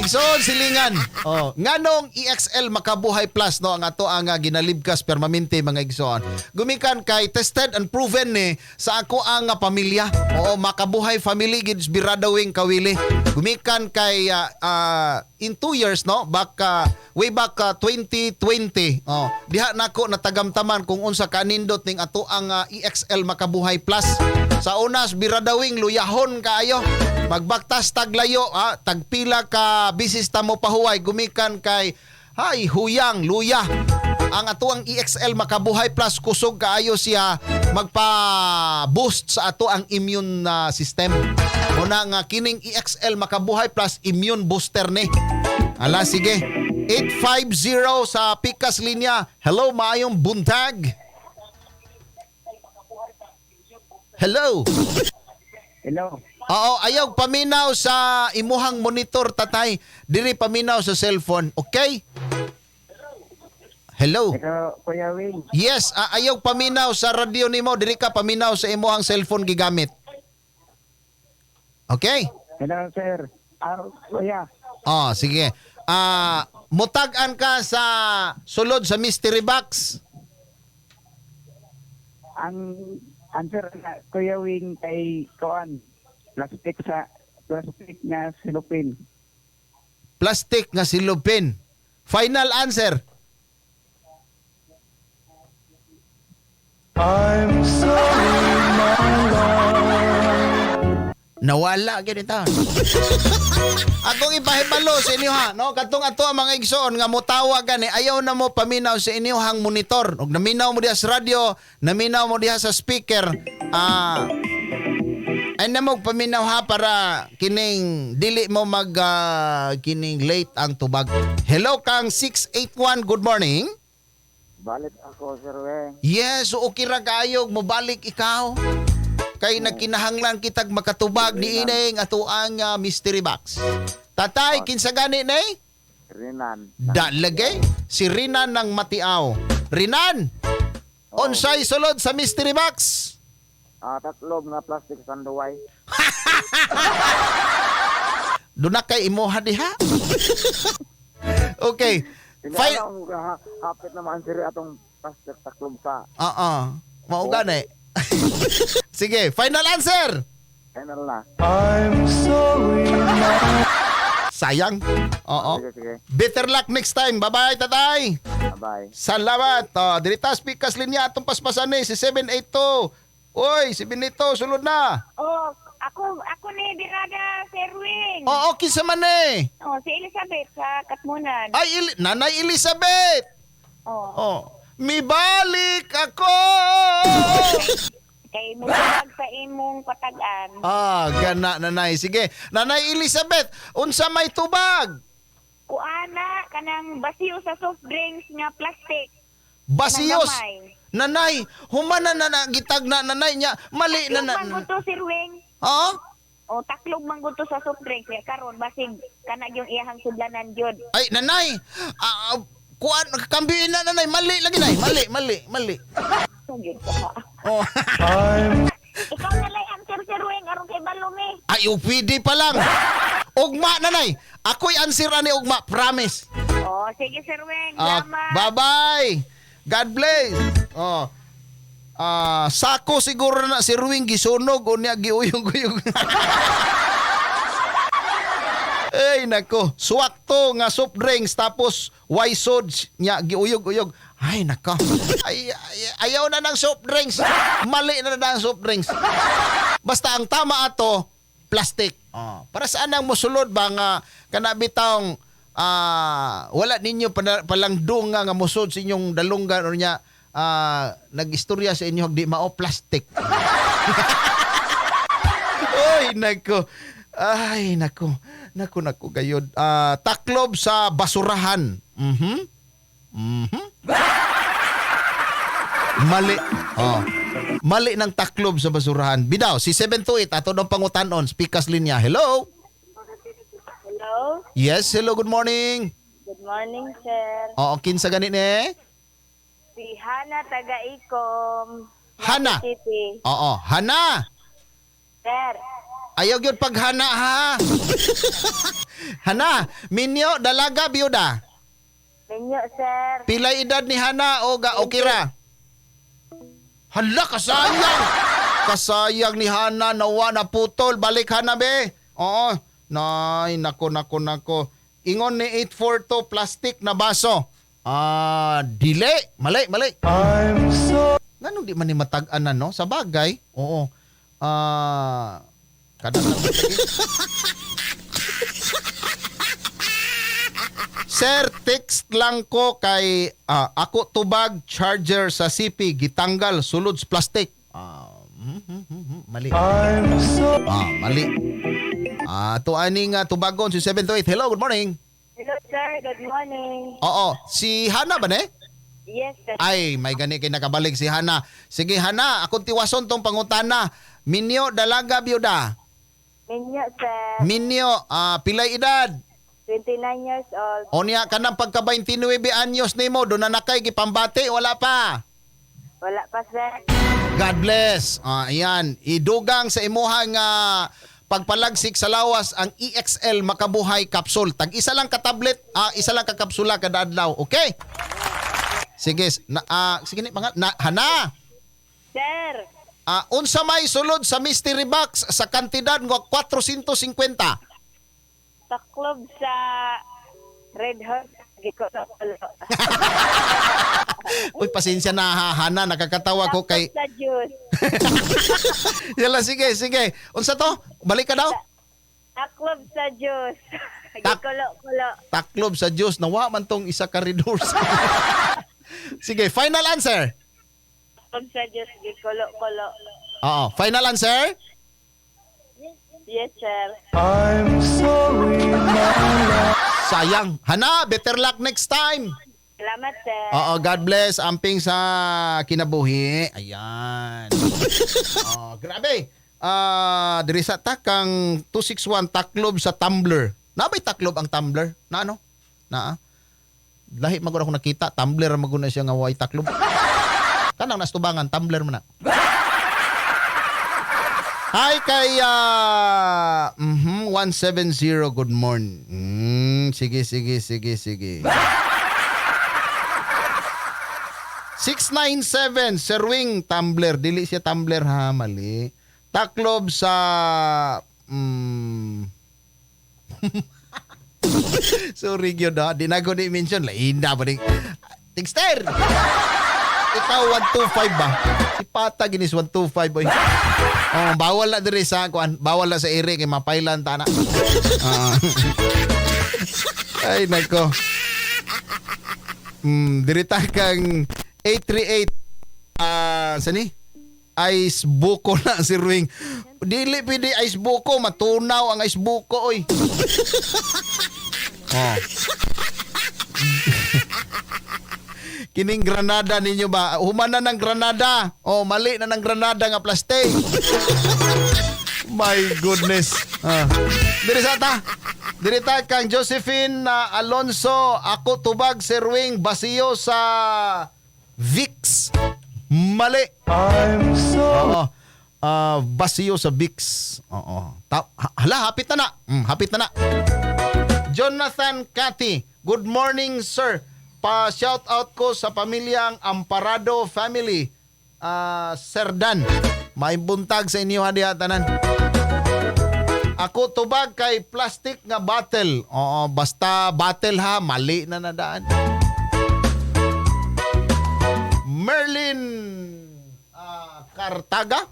Igsoon silingan. Oh, nganong EXL Makabuhay Plus no ang ato ang ginalibkas permanente mga igsoon. Gumikan kay tested and proven ni sa ako ang pamilya. Oo, Makabuhay family gid biradawing kawili. Gumikan kay in 2 years no, back way back 2020. Oh, diha nako natagamtaman kung unsa kanindot ning ato ang EXL Makabuhay Plus. Sa unas biradawing luyahon kaayo. Magbaktas taglayo, tagpila ka bisis ta mo pahuway gumikan kay hay huyang luya. Ang ato ang EXL Makabuhay Plus kusog kaayo siya magpa-boost sa ato ang immune system. Una nga kining EXL Makabuhay Plus immune booster ni. Ala sige. 850 sa Pikas linya. Hello, maayong buntag. Hello. Hello. Oo, ayaw paminaw sa imuhang monitor tatay. Diri paminaw sa cellphone, okay? Hello. Hello, Kuya Wing. Yes, ayaw paminaw sa radyo nimo, diri ka paminaw sa imuhang cellphone gigamit. Okay? Hello, sir. Kuya. Oh, sige. Mutag-an ka sa sulod sa mystery box. Ang answer na Kuya Wing kay kuan plastic sa plastic nga silupin. Plastic nga silupin. Final answer. I'm sorry, my love. Nawala gyud ito. Akong ipahibalo sa inyo ha, no? Katong ato ang mga igsoon nga motawag gani, ayaw na mo paminaw sa inyohang monitor. Og naminaw mo diha sa radyo, naminaw mo diha sa speaker. Ay na mo paminaw ha para kining dili mo mag kining late ang tubag. Hello kang 681, good morning. Balik ako, Sir Weng. Yes, okay ra kaayo mobalik ikaw. Kay nagkinahanglan kitag makatubag ni ining ato ang mystery box. Tatay, kinsa gani nay? Rinan. Dalagay si Rinan ng Matiaw. Rinan, unsay sulod sa mystery box? Tatlo nga plastic sanduway. Duna kay imuha diha. Okay. Alam ka, hapit naman sir atong plastic taklob sa. Oo. Mao gani. Sige, final answer. Final na. I'm sorry, my Sayang. Oo. Sige, sige. Better luck next time. Bye-bye, tatay. Bye-bye. Salamat. Oh, dirita speakers linya atong paspasan ni si 782. Uy, si Benito, sulod na. Oh, ako ni Birada, Sir Wing. Oo, kinsa man eh. Oh, si Elizabeth sa Katmunan. Ay, Nanay Elizabeth. Oh. Oh, mibalik ako. Kay mutubag sa imong patag-an. Gana nanay. Sige, Nanay Elizabeth, unsa may tubag? Kuana kanang basiyo sa soft drinks nga plastic. Basiyos. Nanay, humana na na gitag na nanay niya. Mali na na. Taklog man gud to, Sir Wing. Ha? O taklog man gud to sa soft drinks kaya karon basig kana yung iyahang sudlanan gyud. Ay, nanay. Kuan kambiin na nanay, mali lagi nay. Mali, mali, mali. Gyud ka. Oh. Ikaw na lay answer, Sir Wing, aron kay balumi. Ay, pwede pa lang. Ugma nanay. Ako'y answer ani ugma, promise. Oh, sige Sir Wing, salamat. Bye-bye. God bless. Oh. Sako siguro na si Ruwing gisunog o niya giuyog-uyog. Ay nako, suwakto nga soft drinks tapos Wysod niya giuyog-uyog. Ay nako. Ay, ayaw na ng soft drinks. Mali na na ang soft drinks. Basta ang tama ato, plastic. Oh, para saan ang mosulod ba nga kana bitawng wala ninyo palangdunga nga mosud sa inyong dalunggan o niya nag-istorya sa inyo di mao plastic. Ay nako. Ay nako. Nako nako gayod. Taklob sa basurahan. Mhm. Mhm. Mali. Oh. Mali ng taklob sa basurahan. Bidaw si 728 ato daw pangutanon speakers linya. Hello. Hello. Yes, hello, good morning. Good morning, sir. Oo, kinsa gani ni? Si Hana taga-Ikom. Hana. City. Oo, Hana. Sir. Ayaw gyud paghana ha. Hana, minyo dalaga biyuda. Minyo, sir. Pilay edad ni Hana o ga okay ra? Hala, kasayang. Kasayang ni Hana nawa na putol. Balik Hana be. Oo. Nay, nako nako nako. Ingon ni 842 plastic na baso. Dili. Mali, mali. I'm so Nganong di man ni matag-an na, no? Sa bagay. Oo. Kada Sir, text lang ko kay ako tubag charger sa CP gitanggal sulod sa plastic. Mali. I'm so Mali. To aning tubagon si 728. Hello, good morning. Hello, sir. Good morning. Oo, si Hana ba ne? Yes, sir. Ay, may gani kay nakabalik si Hana. Sige Hana, akong tiwason tong pangutana. Minyo dalaga biyuda. Minyo, sir. Minyo, pilay edad. 29 years old. O niya kanang pagka 29 anyos nimo, doon na nakay gipambati, wala pa. Wala pa, sir. God bless. Ayan, idugang sa imuhang Pagpalagsik sa lawas ang EXL Makabuhay capsule. Tag isa lang ka tablet, isa lang ka kapsula kada adlaw. Okay? Sige, na, sige ni mga na, Hana. Sir, Unsa may sulod sa mystery box sa kantidad nga 450? Taklob sa Red Horse. Gikulo-kulo. Uy, pasensya na ha, Hana, nakakatawa ko kay Taklob sa juice. Yala, sige, sige. Unsa to? Balik ka daw? Taklob sa juice. Gikulo-kulo. Taklob sa juice. Nawa man tong isa ka Red Horse. Sige, final answer. Taklob sa juice. Gikulo-kulo. Oo, final answer? Yes, sir. I'm sorry, my Sayang. Hana, better luck next time. Salamat, sir. Oo, God bless. Amping sa kinabuhi. Ayan. Oh, grabe. Diri sa takang 261 taklob sa tumbler. Nabay taklob ang tumbler? Na ano? Na? Lahi man gud ako nakita, tumbler man gud na siya nga way taklob. Kanang nastubangan tumbler man na. Hi kay 170, good morning. Sige sige sige sige. 697 Sir Wing, tumbler, dili siya tumbler ha, mali. Taklob sa sorry gyud ha, di na ko ni mention lain na ba ni Tingster. Ikaw 125 ba? Si Pata ginis 125 boy. Oh, bawal na diri sa kuan, bawal na sa ere kay mapailan ta na. Ay nako. Diri ta kang 838 sani? Ice buko na si Ruing. Dili pwede ice buko, matunaw ang ice buko oy. Oh. Kining granada ninyo ba? Human na ng granada. Oh, mali na ng granada nga plastic. My goodness. Diri sa ta. Diri ta kang Josephine Alonso, ako tubag Sir Wing basiyo sa Vicks. Mali. I'm sorry. Oo. Basiyo sa Vicks. Oo. Hala, hapit na na. Hapit na na. Jonathan Cathy, good morning sir. Pa-shout out ko sa pamilyang Amparado family. Sir Dan, may buntag sa inyo ha diha tanan. Ako tubag kay plastic nga bottle. Oo, basta bottle ha, mali na nadaan. Merlin Cartaga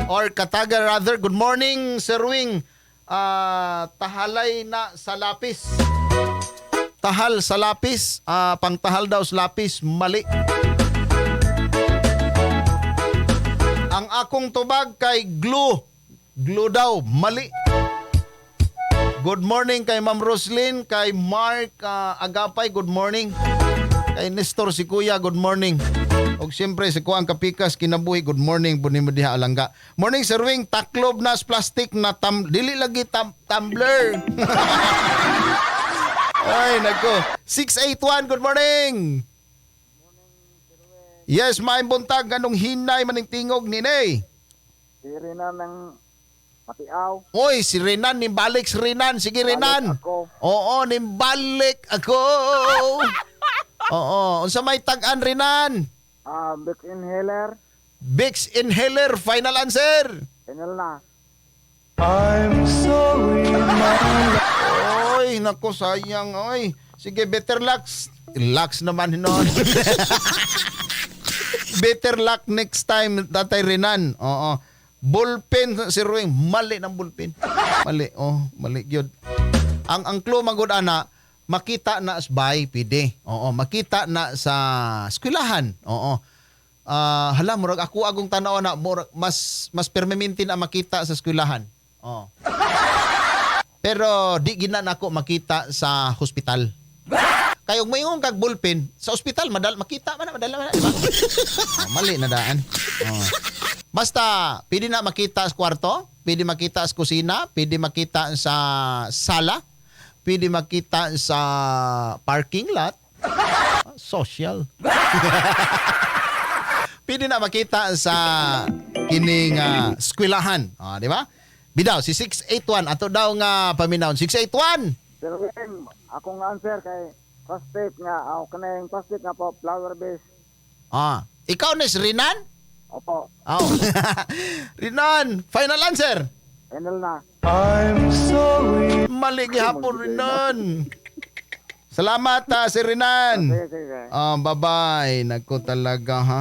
or Kataga rather. Good morning, Sir Wing. Tahalay na sa lapis. Tahal sa lapis. Pangtahal daw sa lapis. Mali. Ang akong tubag kay glue. Glue daw. Mali. Good morning kay Ma'am Roslyn, kay Mark Agapay, good morning. Kay Nestor si Kuya, good morning. Og siyempre si Kuang Kapikas kinabuhi, good morning po nimo diha alangga. Morning Sir Wing, taklob na plastic na dili lagi tumbler. Ay nako. 681, good morning. Yes, maayong buntag, anong hinay maning tingog ni Nay? Si Renan ng Matiaw. Oy, si Renan, nimbalik si Renan. Sige, Renan. Ako. Oo, nimbalik ako. Oo, unsa may tag-an, Renan? Vicks inhaler. Vicks inhaler, final answer. Final na. I'm sorry, my Oy, nako sayang oy. Sige, better luck. Lux naman hinon. Better luck next time, Tatay Renan. Oo. Bullpen si Ruing, mali ng bullpen. Mali, oh, mali gyud. Ang clue magud ana, makita na sa bay pwede. Oo, makita na sa eskwelahan. Oo. Hala murag ako agong tan-aw na murag mas permanente na makita sa eskwelahan. Oo. Pero di gina nako makita sa hospital. Kay og moingon kag bullpen sa ospital madal makita man na madala man na, di ba? Oh, mali na daan. Oh. Basta pwede na makita sa kwarto, pwede makita sa kusina, pwede makita sa sala, pwede makita sa parking lot. Social. Pwede na makita sa kining eskwelahan, di ba? Bidaw si 681 ato daw nga paminawon 681. Sir Wing, akong answer kay plastic nga ako kanang plastic nga po flower base. Ah, ikaw ni si Rinan? Opo. Oh. Rinan, final answer. Final na. I'm sorry. Mali gihapon Rinan. Salamat ha, si Rinan. Sige, sige. Ah, bye-bye. Nako talaga ha.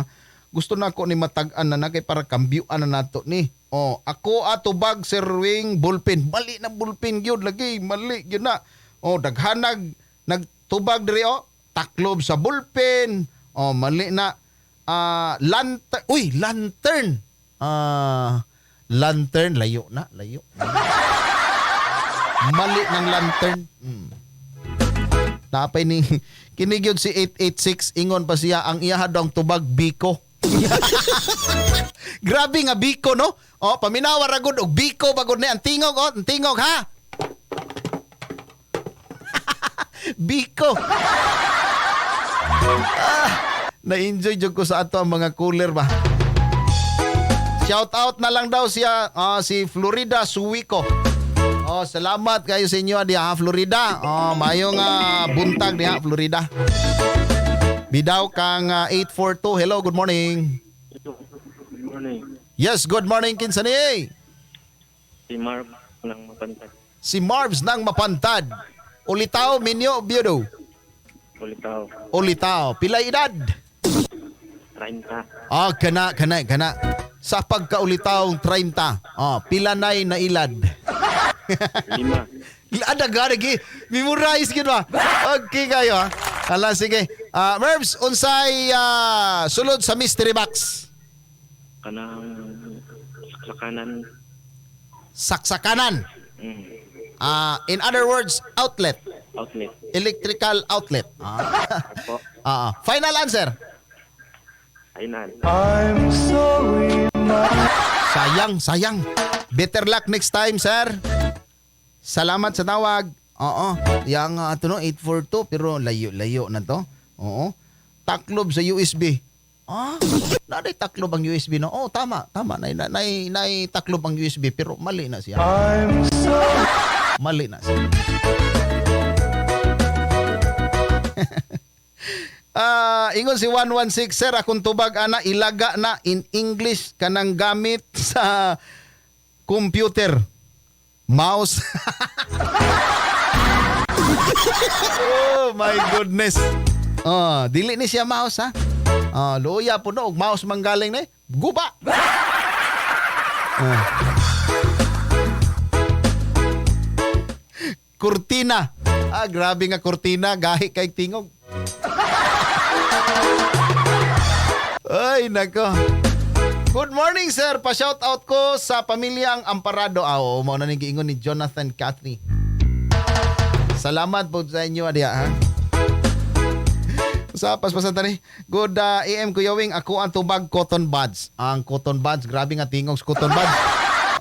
Gusto na ako ni matag-an na na kay para kambyuan na nato ni. Oh, ako atubag Sir Wing bullpen. Mali na bullpen gyud lagi, mali gyud na. Oh, daghanag nagtubag diri oh, taklob sa bullpen. Oh, mali na. Ah, lantern. Uy, lantern. Ah, lantern layo na, layo. Mali ng lantern. Napay ni kini gyud si 886 ingon pa siya ang iya daw ang tubag biko. Grabe nga biko no. Oh, paminawa ra gud og biko bagod ni ang tingog oh, ang tingog ha. Biko. Ah, na-enjoy jud ko sa ato ang mga cooler ba. Shout out na lang daw siya si Florida Suwico. Oh, salamat kayo sa inyo diha ha, Florida. Oh, maayong buntag diha Florida. Bidaw kang 842. Hello, good morning. Good morning. Yes, good morning kinsa ni? Si Marv ng Mapantad. Si Marbs ng Mapantad. Ulitaw minyo biyudo. Ulitaw. Ulitaw. Pila edad? 30. Ah, kana kana kana. Sa pagkaulitaw 30. Ah, pila nay nailad? 5. Ada gari gi. Memorize gid ba? Okay kayo ha. Hala sige. Ah, Merbs, unsay sulod sa mystery box? Kanang saksakanan. Saksakanan. Ah, in other words, outlet. Outlet. Electrical outlet. Ah. Opo. Ah, final answer. Final. I'm sorry, my Sayang, sayang. Better luck next time, sir. Salamat sa tawag. Oo. Yang ato no 842 pero layo-layo na to. Oo. Taklob sa USB. Ah, naday taklob ang USB no. Oh, tama, tama. Nay nay nay taklob ang USB pero mali na siya. I'm sorry. Mali na siya. Ah, ingon si 116, sir, akong tubag ana ilaga na in English kanang gamit sa computer. Mouse. Oh my goodness. Oh, dili ni siya mouse ha. Ah, luya po no, og mouse manggaling ni. Guba. Ah. Kurtina. Ah, grabe nga kurtina, gahi kay tingog. Ay, nako. Good morning, sir. Pa-shout out ko sa pamilyang Amparado. Ah, oo, mao na ning giingon ni Jonathan Cathy. Salamat po sa inyo, adiya, ha? Sa paspasan tani. Good AM, Kuya Wing. Ako ang tubag cotton buds. Ang cotton buds, grabe nga tingog sa cotton buds.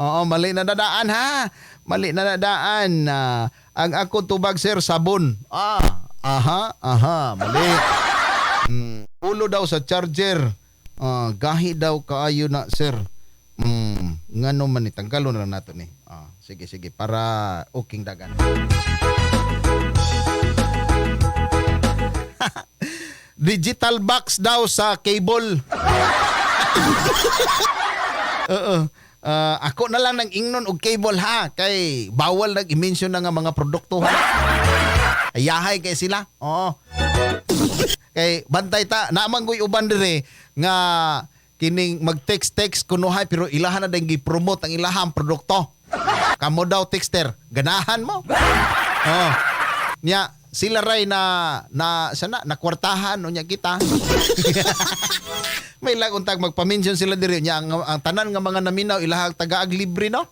Oo, mali na dadaan ha. Mali na dadaan. Ang ako tubag, sir, sabon. Ah, aha, aha, mali. Ulo daw sa charger. Ah, gahi daw kaayo na, sir. Ngano man ni tanggalon na lang nato ni. Ah, sige sige para oking dagan. Digital box daw sa cable. Oo. Ah, ako na lang nang ingnon og cable ha kay bawal nag i-mention na nga mga produkto ha. Ayahay kay sila. Oo. Kay bantay ta naman ko'y uban dire nga kining mag-text-text kunuhay pero ilahan na din gi-promote ang ilahang produkto. Kamo daw texter, ganahan mo. Oh. Nya sila ray na na sana na kwartahan unya kita. May lag untag magpa-mention sila diri nya ang tanan nga mga naminaw ilahang tagaag libre no.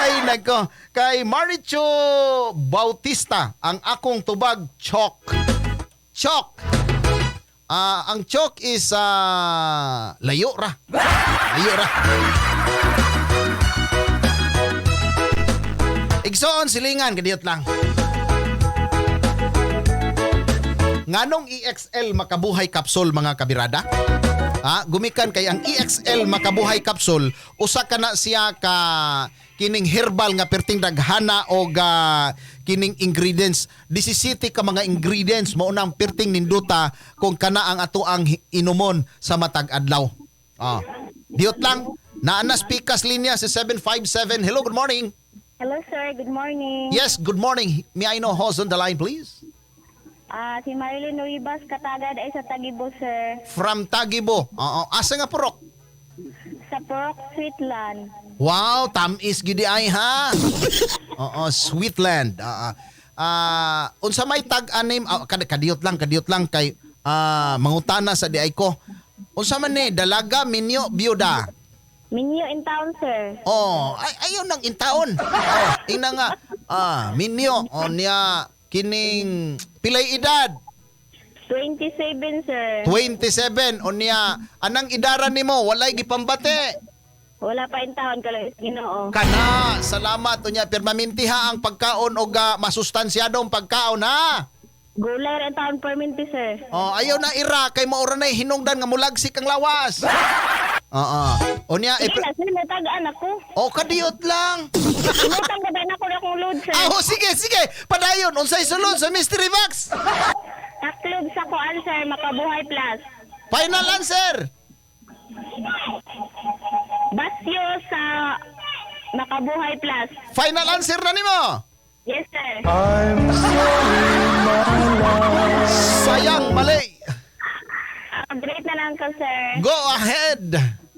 Ay nako, kay Maricho Bautista ang akong tubag chalk. Chalk. Ah, ang chalk is layo ra. Layo ra. Igsoon silingan kadiyot lang. Nganong EXL makabuhay capsule mga kabirada? Ha, gumikan kay ang EXL Makabuhay capsule usa ka na siya ka kining herbal nga perting daghana og kining ingredients, 17 ka mga ingredients, mao nang perting ninduta kung kana ang ato ang inumon sa matag adlaw. Ah. Diot lang. Naa na speakers linya si 757. Hello, good morning. Hello, sir. Good morning. Yes, good morning. May I know who's on the line, please? Ah, si Marilyn Rivas Katagad ay sa Tagibo, sir. From Tagibo. Oo. Asa nga purok? Sa Purok Sweetland. Wow, tamis gidi ay ha. Oo, Sweetland. Oo. Ah, unsa may tag-anim, kadiyot lang, kadiyot lang kay mangutana sa diay ko. Unsa man ni dalaga, minyo, byuda? Minyo in town, sir. Oh, ay ayo nang intaon. Oh, ina nga minyo oh niya kining pilay edad? 27, sir. 27 o niya anang idara nimo walay gipambate. Wala pa in town kaloy Ginoo. Kana, salamat unya permanente ha ang pagkaon og masustansyadong pagkaon ha. Gulay ra in town permanente, sir. Oh, ayaw na ira kay maura na hinungdan nga mulagsik ang lawas. Oo. Unya Sige na, sir, natagaan ako. Oh, kadiyot lang. Inutang ka na ako na akong load, sir. Ah, oh, sige, sige. Padayon, unsay sulod sa Mystery Box? Taklob sa kuan, sir, Makabuhay Plus. Final answer. Basyo sa Makabuhay Plus. Final answer na nimo. Yes, sir. I'm sorry, my love. Sayang, mali. Great na lang ka, sir. Go ahead.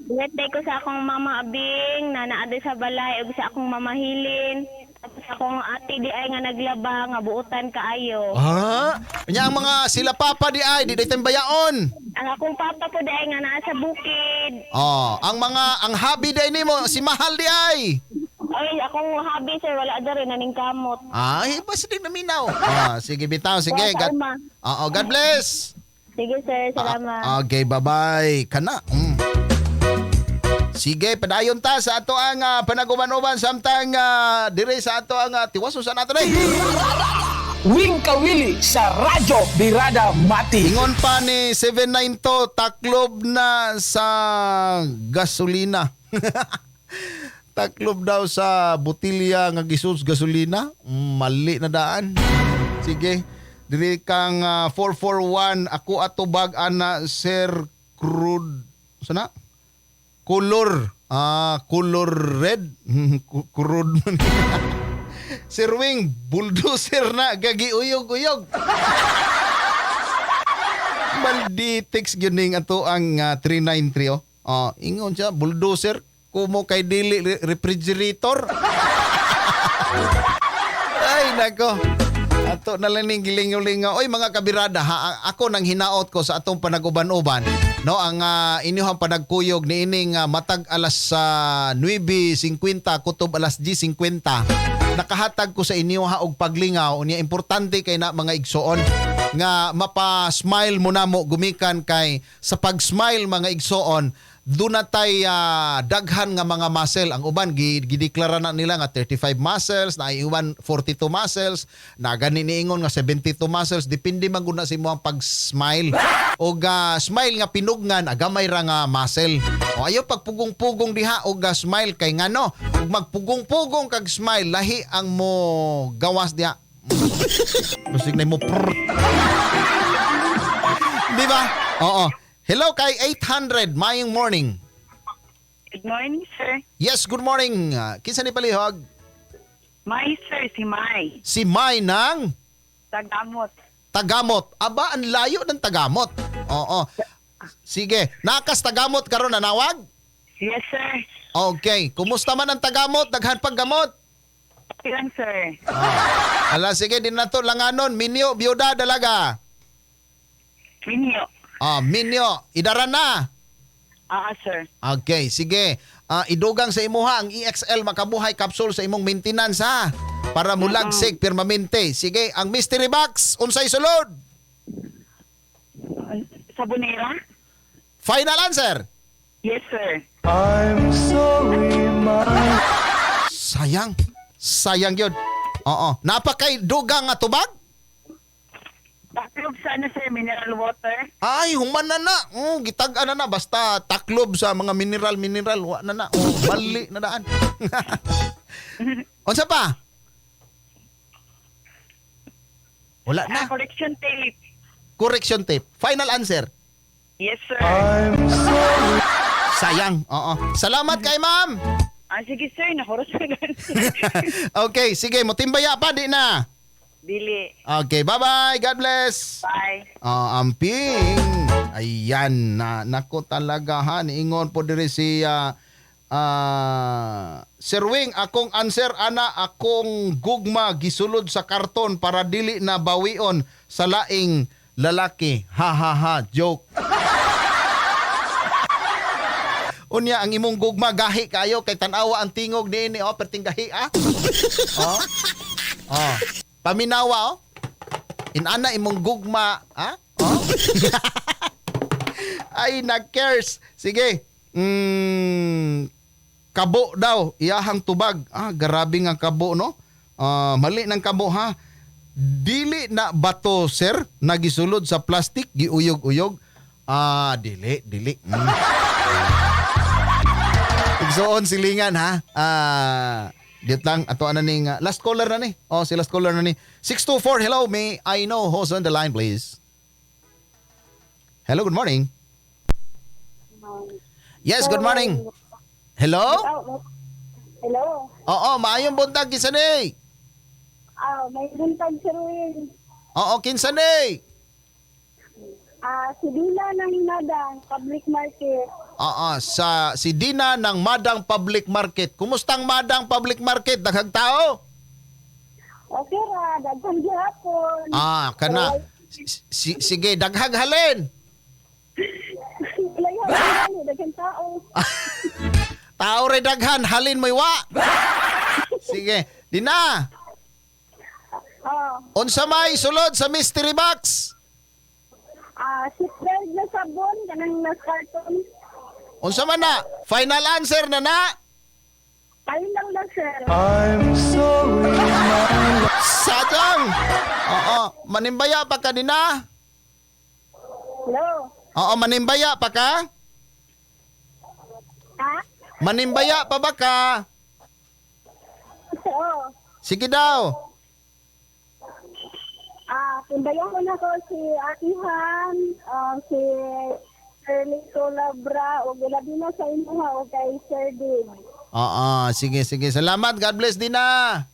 Great day ko sa akong mama Abing na naade sa balay ug sa akong mama Hilin. Tapos akong ate di ay nga naglaba nga buotan kaayo. Ha? Nya ang mga sila papa di ay di day bayaon. Ang akong papa po di ay nga naa sa bukid. Oh, ang mga ang hobby day nimo si Mahal di ay. Ay, akong hobby sir wala diri naning kamot. Ay, basta di naminaw. Ah, sige bitaw, sige. Wala sa God, uma. Oo, God bless. Sige sir, salamat. Okay, bye-bye. Kana. Sige, padayon ta sa ato ang panaguban-uban samtang dire sa ato ang tiwaso sa nato day. Wing Kawili sa Radyo Birada Mati. Ingon pa ni 792, taklob na sa gasolina. Taklob daw sa botilya nga gisus gasolina. Mali na daan. Sige. Diri kang 441 ako atubag ana Sir Crude. Sana? Color. Color red. Crude man. Sir Wing, bulldozer na gagi uyog-uyog. Malditex gyud ning ato ang 393 oh. Ingon siya bulldozer kumo kay dili refrigerator. Ay nako. Ato na lang ning gilingaw-lingaw. Oy mga kabirada ha, ako nang hinaot ko sa atong panaguban-uban, no, ang inyuhang panagkuyog niining matag alas 9:50 kutob alas 10:50. Nakahatag ko sa inyo ha og paglingaw unya importante kay na mga igsoon nga mapa-smile mo namo gumikan kay sa pag-smile mga igsoon doon na tay daghan nga mga muscle. Ang uban gideklara na nila nga 35 muscles, na uban 42 muscles, na gani niingon nga 72 muscles, depende man gud na sa imong pag-smile. Og smile nga pinugnan agamay ra nga muscle. O ayo pagpugong-pugong diha og smile kay ngano, ug magpugong-pugong kag smile lahi ang mo gawas diha. Basig na mo prrrt. Di ba? Oo. Hello kay 800, mayong morning. Good morning, sir. Yes, good morning. Kinsa ni palihog? Mai, sir, si Mai. Si Mai ng Tagamot. Tagamot. Aba, ang layo ng Tagamot. Oo. Sige, nakas Tagamot karon nanawag? Yes, sir. Okay. Kumusta man ang Tagamot? Daghan paggamot? Okay lang, sir. Ala, sige, din na to langanon. Minyo, biyuda, dalaga. Minyo. Minyo. Idara na. Sir. Okay, sige. Idugang sa imuha ang EXL Makabuhay capsule sa imong maintenance ha. Para mulagsik permanente. Sige, ang mystery box unsay sulod? Sabonera? Final answer. Yes, sir. I'm sorry, my Sayang. Sayang yun. Oo. Napakay dugang nga tubag? Taklob sa ano sir, mineral water. Ay, human na na. Gitag-an na na. Basta taklob sa mga mineral, mineral. Wa na na. Oh, bali na daan. Unsa pa? Wala na. Ah, correction tape. Correction tape. Final answer. Yes sir. Sayang. Oo. Salamat kay ma'am. Ah, sige sir, nakuros na ganun. Okay, sige. Motimbaya pa, di na. Dili. Okay, bye-bye. God bless. Bye. Ah, amping. Ayan na nako talaga ha niingon po diri si Sir Wing, akong answer ana akong gugma gisulod sa karton para dili na bawion sa laing lalaki. Ha ha ha, joke. Unya ang imong gugma gahi kayo kay tan-awa ang tingog niini oh perting gahi ah. Oh. Oh. Paminawa oh. Inana imong gugma, ha? Oh. Ay, nag-cares. Sige. Kabo daw, iyahang tubag. Ah, grabe nga kabo, no? Ah, mali ng kabo, ha? Dili na bato, sir, nagisulod sa plastic, giuyog-uyog. Ah, dili, dili. Igsoon silingan, ha? Ah, dit lang ato ana ning last caller na ni. Oh, si last caller na ni. 624. Hello, may I know who's on the line, please? Hello, good morning. Yes, good morning. Hello? Hello. Oo, maayong buntag kinsa ni? Ah, may buntag Sir Wing. Oo, kinsa ni? Ah, si Dina ng Madang Public Market. Oo, sa si Dina ng Madang Public Market. Kumusta ang Madang Public Market? Daghang tao? Okay ra, daghan gihapon. Ah, kana. Sige, daghang halin. Walay halin, daghan tao. Tao re daghan, halin mo'y wa. Sige, Dina. Ah, Unsa may sulod sa mystery box? ah, seatbelt na sabon kanang nas karton. Unsa man na? Final answer na na? Final na sir. I'm sorry, my Sadang. Oo, manimbaya pa ka Dina? Hello. Oo, manimbaya pa ka? Ha? Manimbaya pa ba ka? Oo. Sige daw. Ah, timbayan ko na ko si Ate Han, si Sir Lito Labra, o labi na sa imuha o kay Sir Dave. Oo, sige, sige. Salamat. God bless, Dina.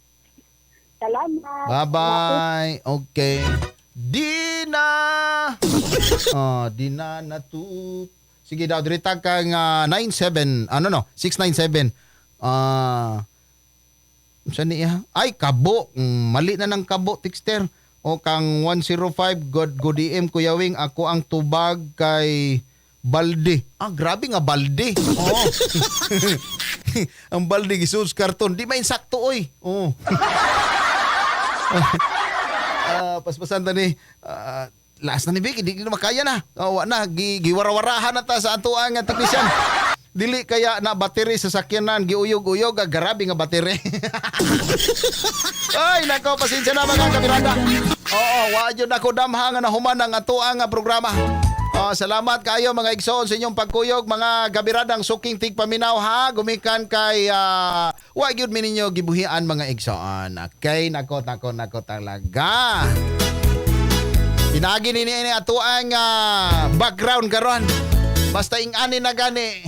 Salamat. Bye-bye. Okay. Dina! Oh, Dina na tu. Sige daw, dirita kang 97, ano no, 697. Ah, saan niya? Ay, kabo. Mali na ng kabo, Tixter. O kang 105, God, good DM, Kuya Wing, ako ang tubag kay balde. Ah, grabe nga balde. Oo. Ang balde, gisus karton. Di ba insakto, oy. Oo. Paspasan ta ni last na ni Vicky, di na makaya na. Oh, wa na, giwarawarahan na ta sa atoang nga technician. Dili kaya na battery sa sakyanan, giuyog-uyog, ah, grabe nga battery. Ay, nako, pasensya na mga kabirada. Oo, wa jud ako damha nga nahuman ang atoang nga programa. Oh, salamat kayo mga igsoon sa inyong pagkuyog, mga gabiradang suking tigpaminaw ha, gumikan kay wa gyud mi ninyo gibuhian mga igsoon. Okay, nako nako nako talaga. Pinagi ni ni atoang background karon. Basta ing-ani na gani.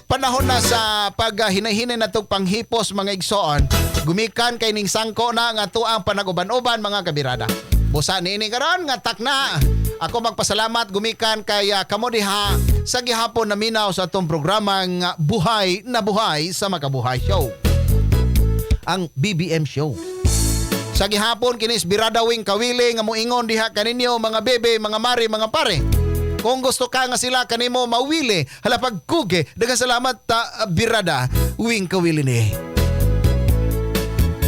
Panahon na sa pag hinahinay na tog panghipos mga igsoon, gumikan kay ning sangko na nga atoang panaguban-uban mga kabirada. Busa niini karon nga takna. Ako magpasalamat gumikan kay kamo diha sa gihapon na minaw sa atong programang Buhay na Buhay sa Makabuhay Show. Ang BBM Show. Sa gihapon kinis Birada Wing Kawili nga moingon diha kaninyo mga bebe, mga mari, mga pare. Kung gusto ka nga sila kanimo mawili, hala pagkuge, daghang salamat ta Birada Wing Kawili ni.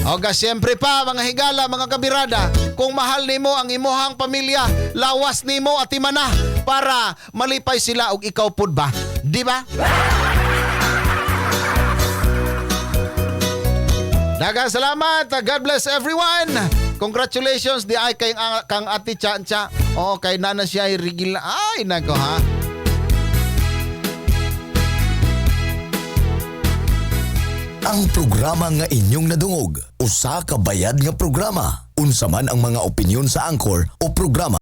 Oga, siyempre pa mga higala, mga kabirada, kung mahal nimo ang imuhang pamilya, lawas nimo at imana para malipay sila og ikaw pud ba? Di ba? Daghang salamat. God bless everyone. Congratulations di ay kay kang Ate Chancha. Oo, kay nana siya ay rigil. Ay nako ha. Ang programa nga inyong nadungog, usa ka bayad nga programa. Unsa man ang mga opinyon sa Anchor o programa.